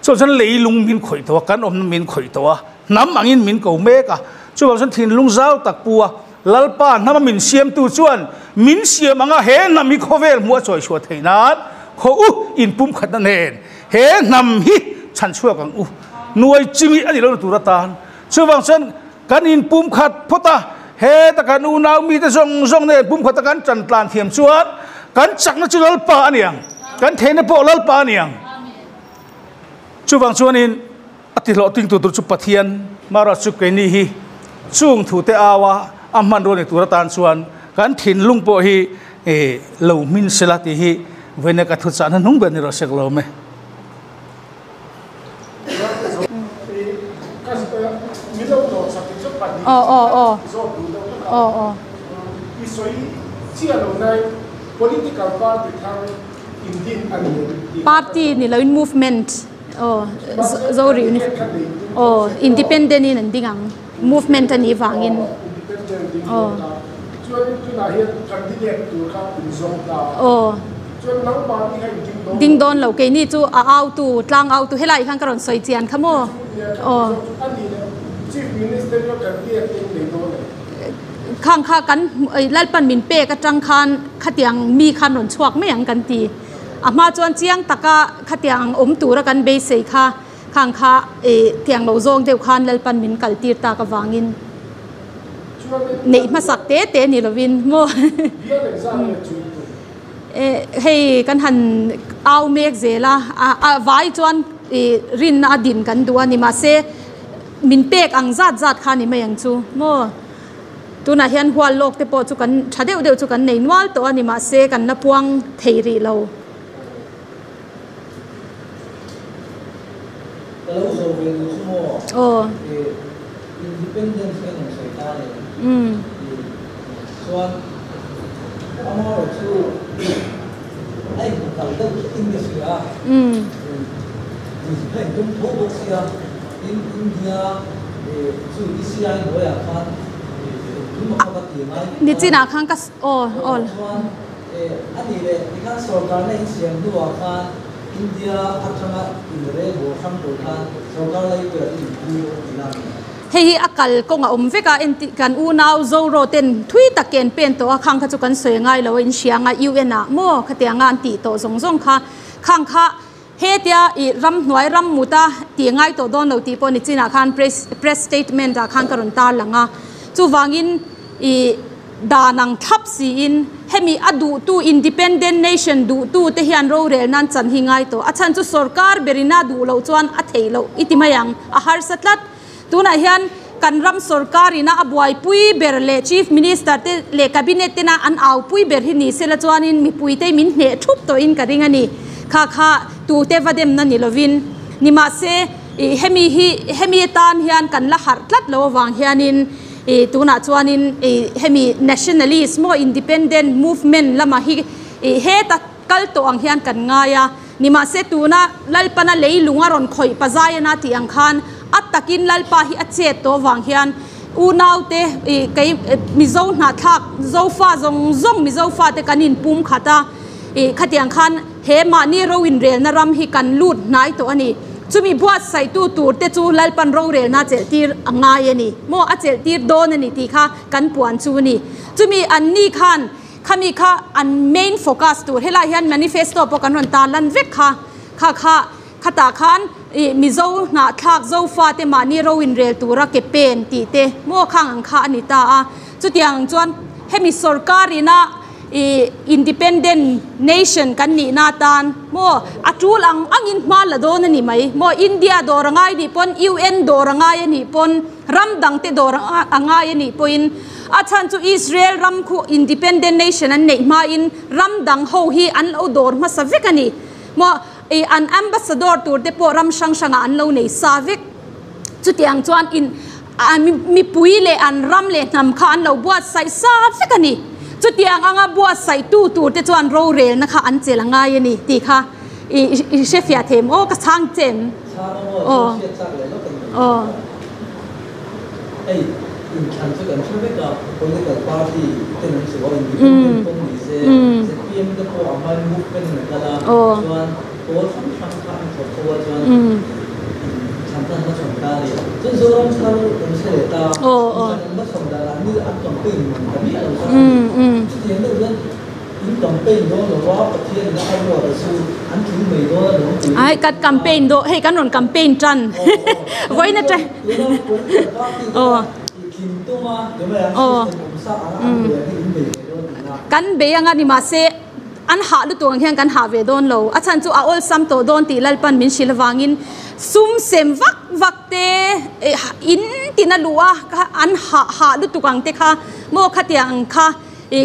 Speaker 2: Chuvang chuan leilung min khawih tawh a, kan awmna min khawih tawh a. Hnam angin min ko mek a, chuvang chuan thinlung zau tak pu a, Lalpa hnama min siamtu chuan min siam anga he hnam hi khawvel hmuh a chawi chhuah theih nan khaw u inpumkhatna nen he hnam hi chhan chhuak ang u nuai chimi a ni lo na tur atan. Chuvang chuan kan inpumkhat phawt a, heta kan unau mite zawng zawng nen pumkhat a kan tan tlan thiam chuan kan chakna chu Lalpa a ni ang, kan theihna pawh Lalpa a ni ang. Chuvang chuanin. A ti hlawhting tu tur chu Pathian Mara chu keini hi chung thu te au a, a hmanrua ni tur atan chuan kan thinlung pawh hi lo hmin sela tih hi vawiin ka thuchah hnuhnung ber ni rawh sek lo awm e.
Speaker 1: Aw aw aw aw aw. Party ni loin movement aw Zori aw independent in an ding ang movement a nih vangin aw. Aw. Ding dawn lo keini chu a autu tlang autu helai khan ka rawn sawi chian kha maw aw. Khang kha kan Lalpan min pek atang khan khatiang mi khan rawn chhuak mai ang kan ti. A hma chuan chiang taka khatiang ang awm tura kan beisei kha khang kha tiang lo zawng deuh khan Lalpan min kal tir tak avangin neih hmasak te te ni lovin maw. Hei kan han au mek zel a, a vai chuan rinna a din kan duh a ni mahse min pek ang zat zat kha ni mai ang chu maw. Tunah hian hual lawk te pawh chu kan tha deuh deuh chu kan nei nual tawh a ni mahse kan la puang thei rih lo.
Speaker 3: Ka lo zawh ve duh chu maw?
Speaker 1: Aw.
Speaker 3: Independence kan rawn sawi ta le. Chuan amaherawh chu a inhmu kal deuh tlat in ka hria a. A intum tho bawk sia. Tin, India chu ECI hnuaiah khan tum a kha va ti ngai vek a.
Speaker 1: Nichinah khan ka aw aw.
Speaker 3: Chuan a nih leh tikhan sorkarna insiam hnuah khan India atanga inrelbawl hrang tur khan sorkar lei pawh in inpui dawn tih na a ni.
Speaker 1: Hei hi a kal kawng a awm vek a, enti kan unau Zoro ten thui tak ke an pen tawh a, khang kha chu kan sawi ngai lo a, in hria anga UN ah maw khatianga an tih tawh zawng zawng kha, khang kha hetia i ramhnuai ram mut a tih ngai tawh dawn lo tih pawh ni chinah khan press press statement ah khan ka rawn tar lang a, chuvangin i Dan ang thlap siin hemi a duhtu independent nation duhtu te hian rorel nan chan hi ngai tawh. A chhan chu sorkar berin a duh loh chuan a theih loh i ti mai ang. A harsa tlat. Tunah hian kan ram sorkar ina a buaipui ber leh chief minister te leh cabinet tena an aupui ber hi ni sela chuanin mipui te min hneh thup tawhin ka ring a ni. Kha kha tute va demna ni lovin. Nimahse hemi hi hemi atan hian kan la harh tlat lo avang hianin I tunah chuanin i hemi nationalist maw independent movement lamah hi i heta kal tawh ang hian kan ngai a, nimahse tuna Lalpana leilung a rawn khawih pazaiana tih ang khan a takin Lalpa hi a chet tawh avang hian unaute i kei Mizo hnahthlak Zofa zawng zawng Mizo fate kan inpum khat a, i khatiang khan he mahni ro inrelna ram hi kan lut hnai tawh a ni. Chumi buatsaihtu tur te chu Lalpan rorelna chelh tir a ngai a ni. Maw a chelh tir dawn a ni tih kha kan puan chu a ni. Chumi an ni khan khami kha an main focus tur helai hian manifesto pawh kan rawn tar lan vek kha kha kha khatah khan ih Mizo hnahthlak Zofa te mahni ro inrel tura ke pen tih te maw khang ang kha a ni ta a. Chutiang ang chuan hemi sorkar ina I independent nation kan nihna atan maw a tul ang angin hma la dawn a ni mai maw India dawr a ngai nih pawn UN dawr a ngai a nih pawn ram dang te dawr a ngai a nih pawhin a chhan chu Israel ram khu independent nation an neih hmain ram dang ho hi an lo dawr hmasa vek a ni maw i an ambassador tur te pawh ram hrang hrangah an lo nei sa vek chutiang chuan in Mipui leh an ram leh hnam kha an lo buatsaih sa vek a ni. Chutiang anga buatsaihtu turte chuan rorelna kha an chelh a ngai a ni tih kha i hrefiah thei em? Aw ka chhang che em?
Speaker 3: Chhang a maw? Chuan hriat chak leh lawk a ni mai.
Speaker 1: Aw.
Speaker 3: Hei inthlan chu kan hre vek a, political party ten an chu a, independent pawh ni se, zpm te pawh a hmain movement in a kal a, chuan Pawl hrang hrang kha an thawk ho a chuan thlan khan an chhawn ta a ni. Chuan Zoram thar kan hre leh ta, thlan an va chhawn dan ah ni an campaign man ta miah lo kha a ni. Chutiang deuh chuan in campaign dawn lo va, Pathian in a ruat a chu an tling mai dawn a lawm tih.
Speaker 1: Ai kan campaign daw hei kan rawn campaign tan vawiin atang
Speaker 3: Tuna political party te kha i tling tum a, tunah an system awm sa anga an bei ang hi in bei ve dawn tihna.
Speaker 1: Kan bei anga ni mahse An hah lutuk ang hian kan hah ve dawn lo. A chhan chu a awlsam tawh dawn tih Lalpan min hrilh avangin sum sem vak vak te in tin a luh a, an hah hah lutuk ang te kha maw khatiang ang kha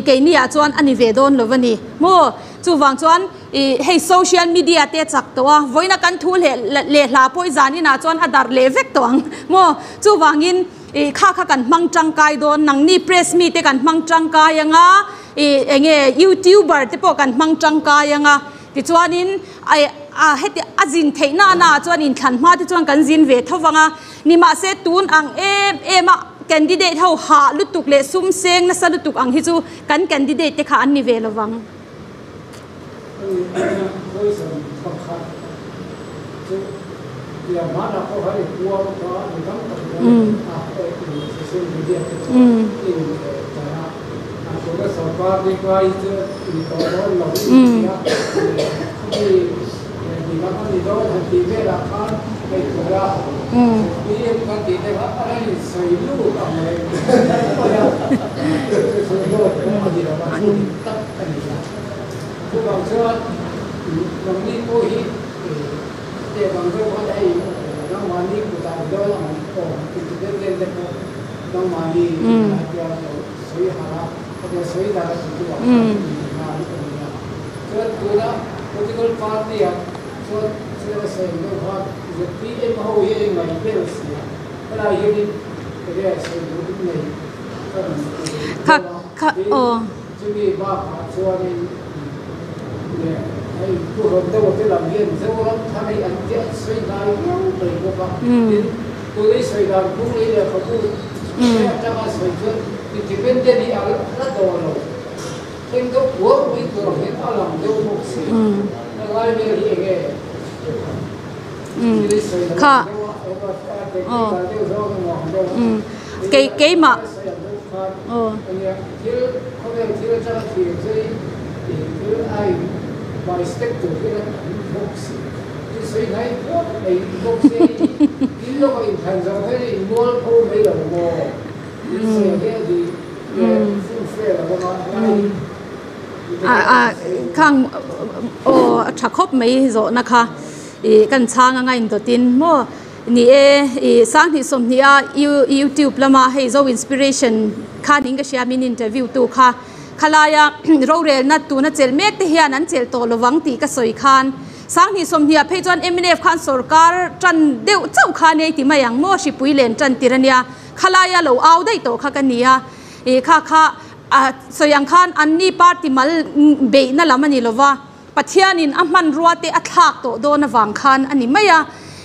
Speaker 1: keini ah chuan a ni ve dawn lo a ni maw. Chuvang chuan I hei social media te chak tawh a, vawiina kan thu leh leh hla pawh i zaninah chuan a darh leh vek tawh ang maw? Chuvangin i kha kha kan hmang tangkai dawn, nangni press mite kan hmang tangkai ang a, i enge youtuber te pawh kan hmang tangkai ang a, tichuanin ai a heti a zin theih nana ah chuan inthlan hma te chuan kan zin ve tho vang a, nimahse tun ang em em a candidate ho hah lutuk leh sum seng nasa lutuk ang hi chu kan candidate te kha an ni ve lo vang.
Speaker 4: Chuvang chuan nangni pawh hi hetiang ang deuh khan hei nangmahni kutah awm dawn ang awm independent te pawh nangmahni hetia lo sawi harh a, hetia sawi dar a titu ah khan inhna an awm nia. Chuan tuna political party ah chuan thil a sawi ang deuh khan zpm ho hi a ingaih ber si a, helai hianin enge sawi duh in nei ka rawn ti deuh a, tin Chumi bakah chuanin leh hei Pu Rawndeuha te lam hian Zoram thar hi an ti an sawi hnai viau mai bawk a. Tin, tuna i sawi dan phung lei lehkhabu te atanga sawi chuan independent hi a la tawh lo. Thleng deuh kuau mai tur ang hian a lang deuh bawk si. Helai vel hi enge thil i sawi lo ang deuh a, a technical deuh zawng emaw ang deuh a. Sawi ang deuh khan. Ania, thil khawvel thil atanga thlir chu i thil a in by step tur hian a tam bawk si. I sawi hnai pawp mai bawk se i thil lawk a inthlan zawh hian i inmual pho mai lo maw? Thil sawi ang hian a di leh fum fe lo ang a, helai hi
Speaker 1: Khang aw a tha khawp mai zawhna kha i kan chhang anga indawtin maw? Ni e, i Sanghnih 20 a YouTube lama hei Zo Inspiration kha ning ka hria min interview tu kha khalaia rorelna tuna chelh mek te hian an chelh tawh lovang tih ka sawi khan Sanghnih 20 ah phei chuan mnf khan sorkar tan deuh chauh kha nia i ti mai ang maw hripui len tan tir ania khalaia lo au daih tawh kha ka nia i kha kha a sawi ang khan anni party mal beihna lam a ni lova. Pathianin a hmanrua te a thlak tawh dawn avang khan a ni mai a,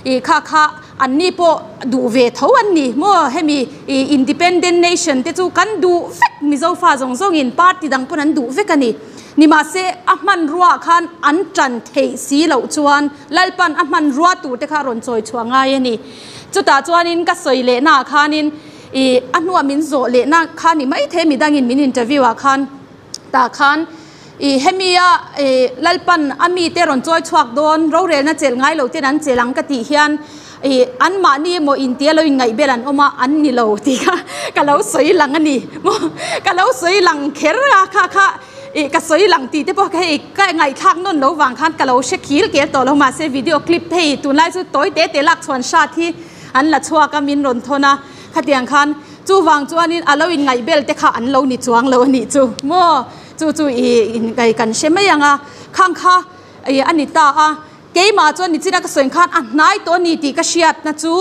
Speaker 1: i kha kha anni pawh duh ve tho an ni maw? Hemi i independent nation te chu kan duh vek Mizo fa zawng zawngin party dang pawn an duh vek a ni. Nimahse a hmanrua ah khan an tan theih si loh chuan Lalpan a hmanrua tur te kha a rawn chawi chhuah ngai a ni. Chutah chuanin ka sawi lehna ah khanin i a hnuah min zawh lehna kha ni maithei midangin min interview ah khan Tah khan i hemi a i Lalpan a mite rawn chawi chhuak dawn, rorelna chelh ngai lo ten an chelh ang ka tih hian i anmahni emaw intia lo inngaih bel an awm a, an ni lo tih kha ka lo sawi lang a ni maw? Ka lo sawi lang kher a, kha kha i ka sawi lang tih te pawh kha hei ka ngaihthlak nawn lo vang khan ka lo hre khil kel tawh lo mahse video clip hei tunlai chu tawi te te lak chhuan hrat hi an la chhuak a min rawn thawn a, khatiang khan Chuvang chuanin a lo inngaih bel te kha an lo ni chuang lo a nih chu maw? Chu chu i inkai kan hre mai ang a, khang kha i a ni ta a. Keimah chuan nichina ka sawi khan a hnai tawh a ni tih ka hriatna chu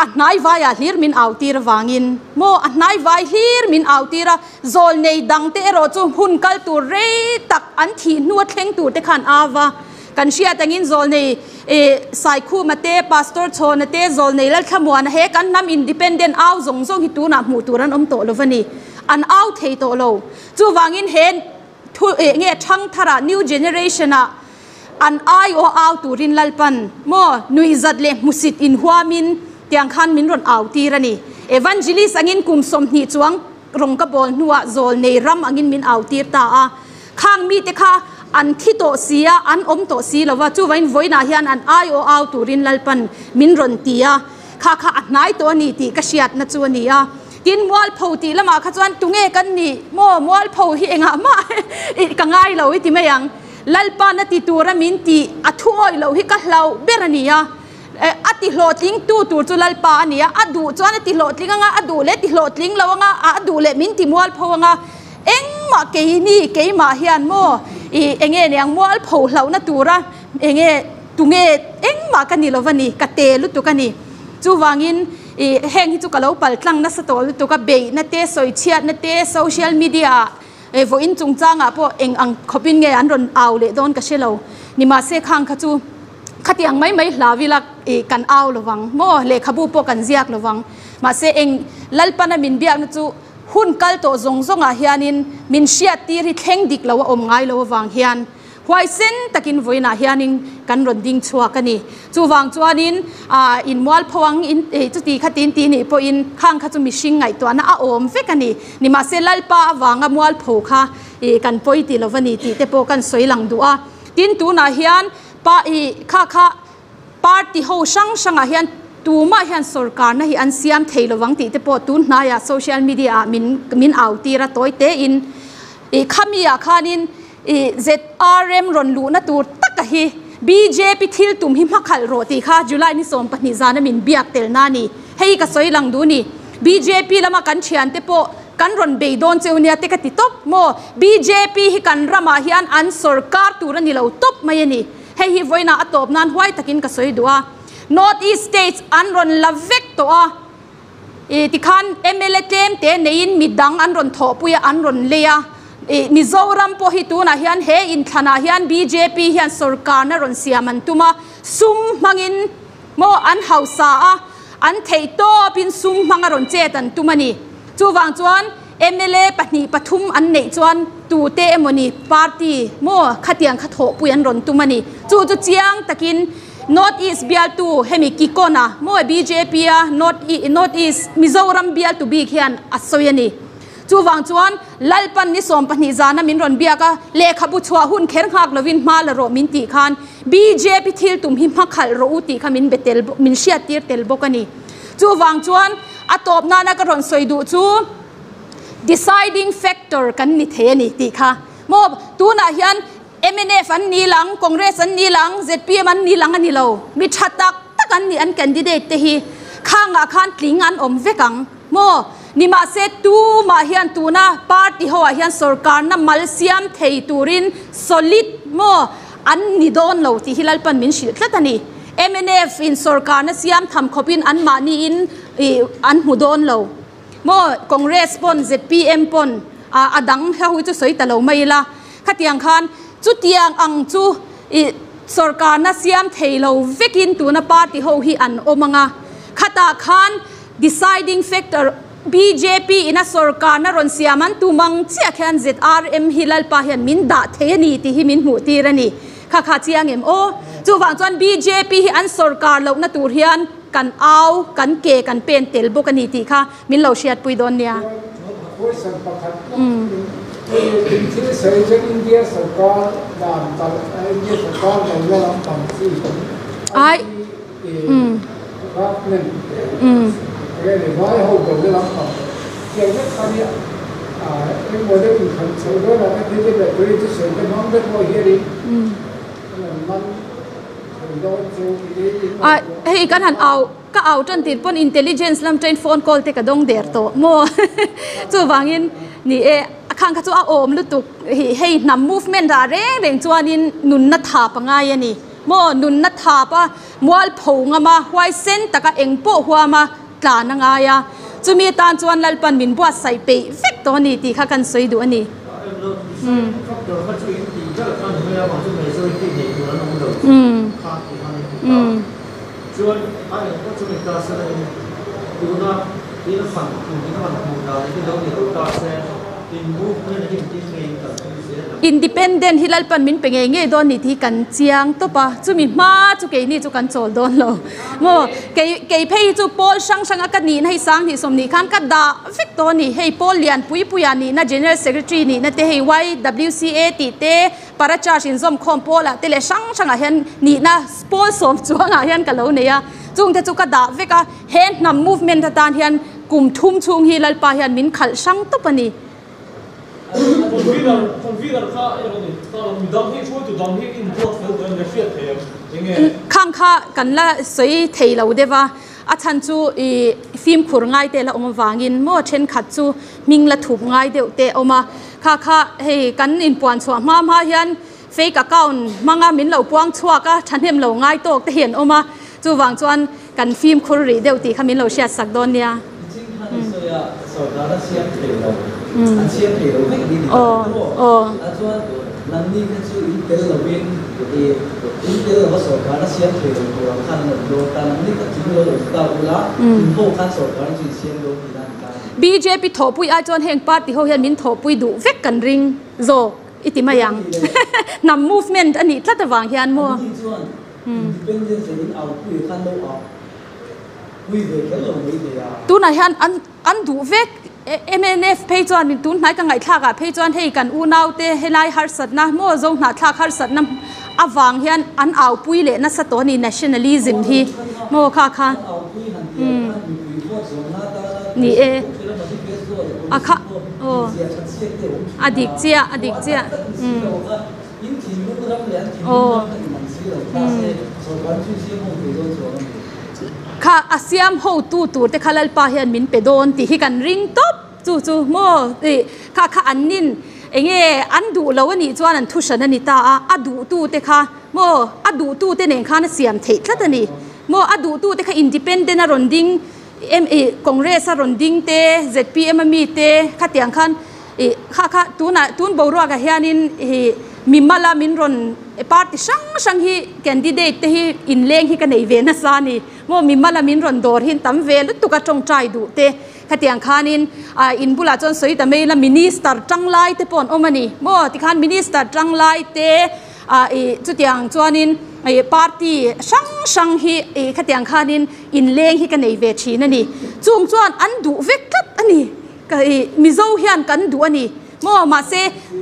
Speaker 1: a hnai vaiah hlir min au tir avangin maw a hnai vai hlir min au tir a, zawl nei dang te erawh chu hun kal tur rei tak an thih hnua thleng tur te khan a va. Kan hriat angin zawlnei Saikhuma te, Pastor Chhawna te, zawlnei Lalthlamuana he kan hnam independent au zawng zawng hi tunah hmuh tur an awm tawh lo va ni. An au thei tawh lo. Chuvangin he thu nge thangthara new generation ah an aiawh au turin Lalpan maw nuihzat leh hmusit inhuamin tiang khan min rawn au tir a ni. Evangelist angin kum 20 chuang rawng ka bawl hnuah zawlnei ram angin min au tir ta a. Khang mite kha an thi tawh si a, an awm tawh si lo va, chuvain vawiinah hian an aiawh au turin Lalpan min rawn ti a, kha kha a hnai tawh a ni tih ka hriatna chu a ni a. Tin, mualpho tih lamah kha chuan tunge kan nih maw, mualpho hi engah mah ka ngai lo i ti mai ang. Lalpan a ti tura min tih a thu awih loh hi ka hlauh ber a ni a. A ti hlawhtling tu tur chu Lalpa a ni a, a duh chuan a ti hlawhtling anga, a duh leh ti hlawhtling lo anga, a duh leh min ti mualpho anga. Engmah keini keimah hian maw I enge niang mualpho hlauhna tura enge tunge engmah ka ni lova ni, ka te lutuk a ni. Chuvangin i heng hi chu ka lo pal tlang nasa tawh lutuk a, beihna te, sawichhiatna te, social media ah e vawiin chungchangah pawh eng ang khawpin nge an rawn au leh dawn ka hre lo. Nimahse khang kha chu khatiang mai mai hlau ila i kan au lovang maw, lehkhabu pawh kan ziak lovang. Mahse eng Lalpana min biakna chu Hun kal tawh zawng zawngah hianin min hriattir hi thleng dik lo a awm ngai lo avang hian huaisen takin vawiinah hianin kan rawn ding chhuak a ni. Chuvang chuanin in mualpho ang in chuti kha tin ti nih pawhin khang kha chu mihring ngaihtuahna a awm vek a ni. Nimahse Lalpa avanga mualpho kha kan pawi ti lo va ni tih te pawh kan sawi lang duh a. Tin tunah hian pa kha kha Party ho hrang hrangah hian tumah hian sorkarna hi an siam thei lovang tih te pawh tun hnaiah social media ah min min au tir a tawi tein ih khami ah khanin ih ZRM rawn luhna tur taka hi bjp thil tum hi hmakhalh rawh tih kha July ni 12 zana min biak tel na a ni. Hei ka sawi lang duh ni. Bjp lama kan thiante pawh kan rawn bei dawn cheu nia te ka ti tawp maw? Bjp hi kan ramah hian an sorkar tur a ni lo tawp mai a ni. Hei hi vawiinah a tawp nan huai takin ka sawi duh a. North East States an rawn la vek tawh a, ih tikhan mla tlem te neiin mi dang an rawn thawhpui a, an rawn lei a. Ih Mizoram pawh hi tunah hian he inthlanah hian bjp hian sorkarna rawn siam an tum a, sum hmangin maw an hausa a, an theih tawpin sum hmanga rawn chet an tum a ni. Chuvang chuan mla pahnih pathum an neih chuan tute emawni party maw khatiang kha thawhpui an rawn tum a ni. Chu chu chiang takin North East bialtu hemi Kikona maw bjp a North North East Mizoram bialtu bik hian a sawi a ni. Chuvang chuan Lalpan ni 12 zana min rawn biak a, lehkhabu chhuah hun kher nghak lovin hma la rawh min tih khan bjp thil tum hi hma khalh rawh u tih kha min be tel min hriattir tel bawk a ni. Chuvang chuan a tawp nana ka rawn sawi duh chu deciding factor kan ni thei a ni tih kha maw tunah hian mnf an ni lang, Congress an ni lang, zpm an ni lang a ni lo. Mi tha tak tak an ni an candidate te hi khangah khan tling an awm vek ang maw nimahse tumah hian tuna party ho ah hian sorkarna mal siam thei turin solid maw an ni dawn lo tih hi Lalpan min hrilh tlat a ni. Mnf in sorkarna siam tham khawpin anmahni in ih an hmu dawn lo maw Congress pawn zpm pawn a a dang hla hui chu sawi ta lo mai ila khatiang khan chutiang ang chu ih sorkarna siam thei lo vekin tuna party ho hi an awm anga khatah khan deciding factor bjp ina sorkarna rawn siam an tum ang chiah khian zrm hi Lalpa hian min dah thei a ni tih hi min hmuh tir a ni. Kha kha chiang em aw. Chuvang chuan bjp hi an sorkar lohna tur hian kan au, kan ke kan pen tel bawk a ni tih kha min lo hriatpui dawn nia.
Speaker 4: Question pakhat in thil sawi chuan India sorkar dan kal India sorkar lo la lampang chi
Speaker 1: Ai
Speaker 4: harassment enge ni vai ho do la lampang tiang vek kha nia engmaw deuh inkhan chhoh dawn ah te thil te leh tui chu sawi te hmang vek pawh hianin an han man chho dawn chu
Speaker 1: A hei kan han au ka au tan tir pawn intelligence lam train phone call te ka dawng der tawh maw chuvangin ni e a khang kha chu a awm lutuk hi hei hnam movement ah reng reng chuanin nunna thap a ngai a ni maw nunna thap a mualpho ngam a huaisen taka eng pawh huam a tlan a ngai a chumi atan chuan Lalpan min buatsaih peih vek tawh a ni tih kha kan sawi duh a ni. Independent hi Lalpan min pe ngei ngei dawn ni tih hi kan chiang tawp a, chumi hma chu keini chu kan chawl dawn lo maw? Kei kei phei hi chu pawl hrang hranga ka nihna hi Sanghnih sawmnih khan ka dah vek tawh a ni. Hei pawl lian pui puia nihna General Secretary nihna te hei YWCA tih te Parachurch inzawmkhawm pawlah te leh hrang hrangah hian nihna pawl sawm chuangah hian ka lo nei a, chungte chu ka dah vek a, he hnam movement atan hian kum thum chhung hi Lalpa hian min khalh hrang tawp a ni. Khang kha kan la sawi thei lo deuh a, a chhan chu ih fimkhur ngai te la awm avangin maw thenkhat chu hming la thup ngai deuh te a awm a. Kha kha hei kan inpuan chhuah hma hma hian fake account hmanga min lo puang chhuak a, thahnem lo ngai tawk te hi an awm a, chuvang chuan kan fimkhur rih deuh tih kha min lo hriat sak dawn nia.
Speaker 3: Niching khan i sawi a, sorkar a siam thei lo, an siam thei lo vek ni ti tak tawh a chuan nangni kha chu in tel lovin i in tel lova sorkar a siam thei lo tur ang khan an awm dawn ta, nangni kha tling lo awm ta ula in ho khan sorkar chu in siam dawn tihna a ni ta a ni.
Speaker 1: Bjp thawhpui ai chuan heng party ho hian min thawhpui duh vek kan ring zawk i ti mai ang. Hnam movement a nih tlat avang hian maw.
Speaker 3: Anni chuan independence leh in aupui khan lo au pui ve kher lo mai thei a.
Speaker 1: Tunah hian an an duh vek mnf phei chuan min tun hnai ka ngaihthlak ah phei chuan hei kan unaute helai harsatna maw zo hnahthlak harsatna avang hian an aupui leh nasa tawh a ni nationalism hi maw kha kha ni e a kha aw a dik chiah a dik chiah aw kha a siam hotu tur te kha Lalpa hian min pe dawn tih hi kan ring tawp chu chu maw tih kha kha an nin enge an duh lo a nih chuan an thu hran a ni ta a a duh tu te kha maw a duh tu te nen khan a siam theih tlat a ni maw a duh tu te kha independent a rawn ding em ih congress a rawn ding te zpm a mi te khatiang khan ih kha kha tunah tun boruak ah hianin ih mimal a min rawn party hrang hrang hi candidate te hi inleng hi ka nei ve nasa a ni maw mimal a min rawn dawr hi tam ve lutuk a tawngtai duh te khatiang khanin ah in bulah chuan sawi ta mai ila minister tanglai te pawh an awm a ni maw tikhan minister tanglai te ah ih chutiang chuanin ih party hrang hrang hi ih khatiang khanin inleng hi ka nei ve thin a ni chung chuan an duh vek tlat a ni ka ih Mizo hian kan duh a ni maw mahse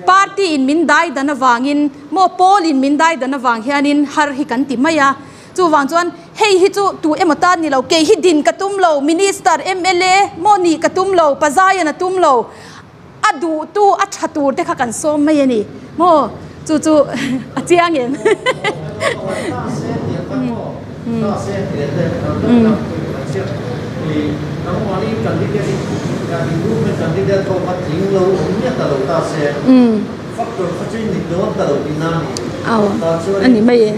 Speaker 1: party in min dai dan avangin maw pawl in min dai dan avang hianin har hi kan ti mai a chuvang chuan hei hi chu tu emaw tan ni lo kei hi din ka tum lo minister mla maw nih ka tum lo pazaian a tum lo A duhtu a tha tur te kha kan sawm mai a ni maw chu chu a chiang em. Aw a ni mai e.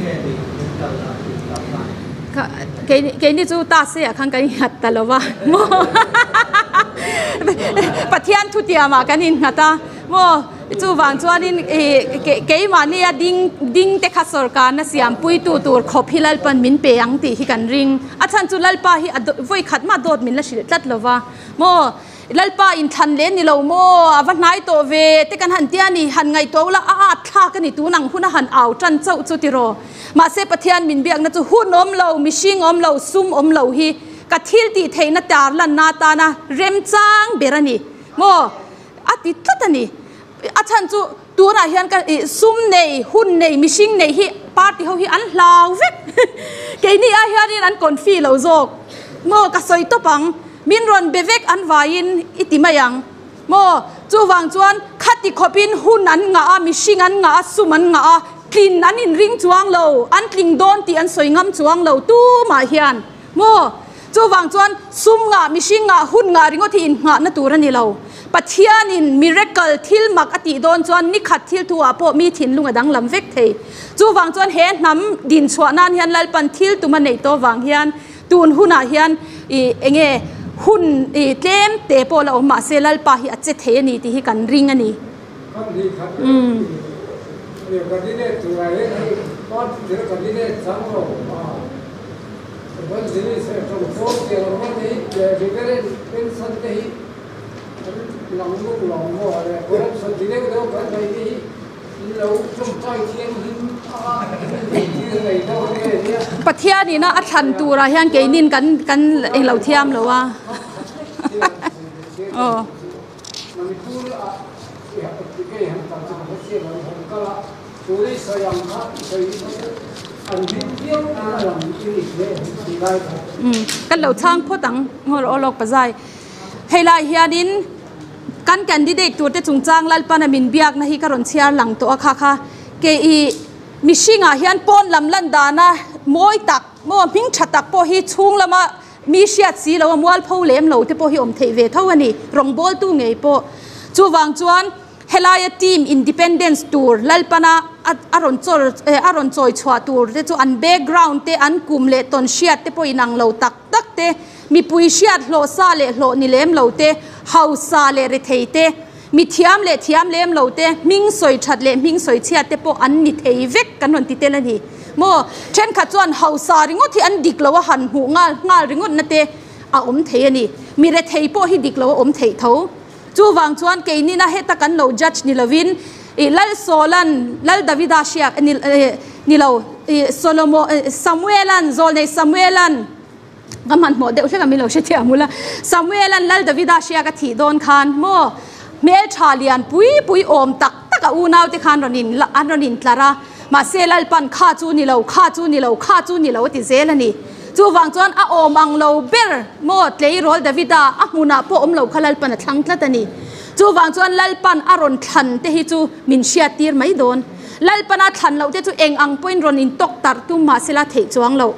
Speaker 1: Keini chu ta se ah khan kan innghat ta lo va maw Pathian thutiam ah kan innghat a maw chuvang chuanin ih keimahni a ding ding te kha sawrkarna siampuitu tur khawp hi Lalpan min pe ang tih hi kan ring a chhan chu Lalpa hi a vawi khat mah dawt min la hrilh tlat lo va maw. Lalpa inthlan leh ni lo maw? A va hnai tawh ve te kan han tia a ni. Han ngaihtuah ula a at thlak a ni tun ang hun a han au tan chauh chu tiraw. Mahse Pathian min biakna chu hun awm lo, mihring awm lo, sum awm lo hi ka thil tih theihna tar lanna atana remchang ber a ni maw? A ti tlat a ni. A chhan chu tunah hian ka ih sum nei, hun nei, mihring nei hi party ho hi an hlau vek. Keini ah hianin an confi lo zawk maw? Ka sawi tawp ang. Min rawn be vek an vaiin i ti mai ang maw? Chuvang chuan khati khawpin hun an ngah a, mihring an ngah a, sum an ngah a, tlin an inring chuang lo, an tling dawn tih an sawi ngam chuang lo tumah hian maw? Chuvang chuan sum ngah, mihring ngah, hun ngah ringawt hi innghahna tur a ni lo. Pathianin miracle, thil mak a tih dawn chuan nikhat thil thu ah pawh mi thinlung a danglam vek thei. Chuvang chuan he hnam dinchhuah nan hian Lalpan thil tum a neih tawh vang hian Tun hunah hian ih enge hun ih tlem te pawh la awm mahse Lalpa hi a che thei a ni tih hi kan ring a ni. Pathian ina a thlan turah hian keinin kan kan englo thiam lo a aw. Kan lo chhang phawt ang ngaw rawh aw lawk pazai hei lai hianin. Kan candidate turte chungchang Lalpana min biakna hi ka rawn chhiar lang tawh a kha kha ke i mihringah hian pawn lam lan dana mawi tak maw hming tha tak pawh hi chhung lama mi hriat si lo a mualpho lem lo te pawh hi awm theih ve tho a ni rawngbawltu ngei pawh chuvang chuan. Helaia team independence tur Lalpana a rawn chawr a rawn chawi chhuah tur te chu an background te an kum leh tawn hriat te pawh inang lo tak tak te, mipui hriat hlawh sa leh hlawh ni lem lo te, hausa leh rethei te, mi thiam leh thiam lem lo te, hming sawi that leh hming sawi chhiat te pawh an ni thei vek kan rawn ti tel a ni. Maw thenkhat chuan hausa ringawt hi an dik lo a han hmuh nghal nghal ringawt na te a awm thei a ni. Mi rethei pawh hi dik lo a awm theih tho. Chuvang chuan keinina heta kan lo judge ni lovin ih Lal Sawlan Lal Davida hriak ni ni lo ih Solomo Samuelan zawlnei Samuelan ka hmanhmawh deuh hlek a min lo hrethiam ula Samuelan Lal Davida hriak a thih dawn khan maw hmeltha lian pui pui awm tak tak a unau te khan rawn in an rawn in tlar a mahse Lalpan kha chu ni lo kha chu ni lo kha chu ni lo a ti zel a ni. Chuvang chuan a awm ang lo ber maw tleirawl Davida a hmunah pawh awm lo kha Lalpan a thlang tlat a ni. Chuvang chuan Lalpan a rawn thlan te hi chu min hriat tir mai dawn. Lalpan a thlan loh te chu eng ang pawhin rawn in tawk tarh tum mahsela theih chuang loh.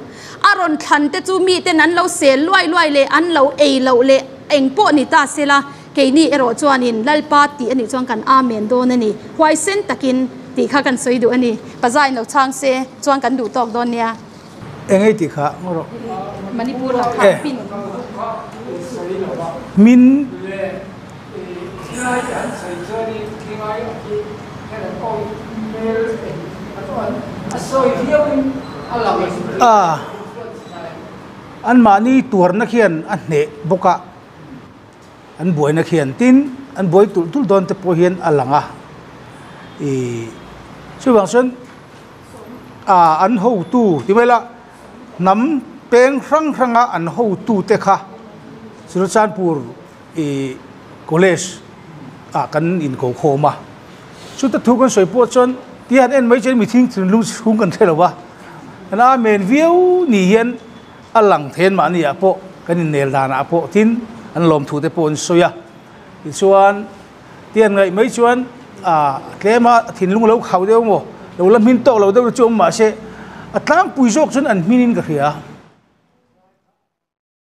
Speaker 1: A rawn thlan te chu miten an lo sel luai luai leh an lo ei loh leh eng pawh ni ta sela keini erawh chuanin Lalpa tih a nih chuan kan amen dawn a ni. Huaisen takin tih kha kan sawi duh a ni. Pazain lo chhang se chuan kan duh tawk dawn nia.
Speaker 2: Eng ei tih kha ngaw rawh.
Speaker 1: Manipur lah kha min.
Speaker 2: Min. A anmahni tuarna khian a hneh bawk a, an buaina khian tin an buai tulh tulh dawn te pawh hian a lang a, ih chuvang chuan. a an hotu ti mai la hnam peng hrang hranga an hotu te kha Churachandpur ih college ah kan inko khawm a chuta thu kan sawi pawh chuan ti han en mai chuan mi thing thinlung chhung kan hre lo va an amen viau ni hian a lang thei an mahni ah pawh kan innel danah pawh tin an lawmthu te pawh an sawi a tichuan Ti an ngaih mai chuan a tlema thinlung lo khauh deuh maw, lo la hmin tawk lo deuh chu awm mahse a tlangpui zawk chuan an hminin ka hria.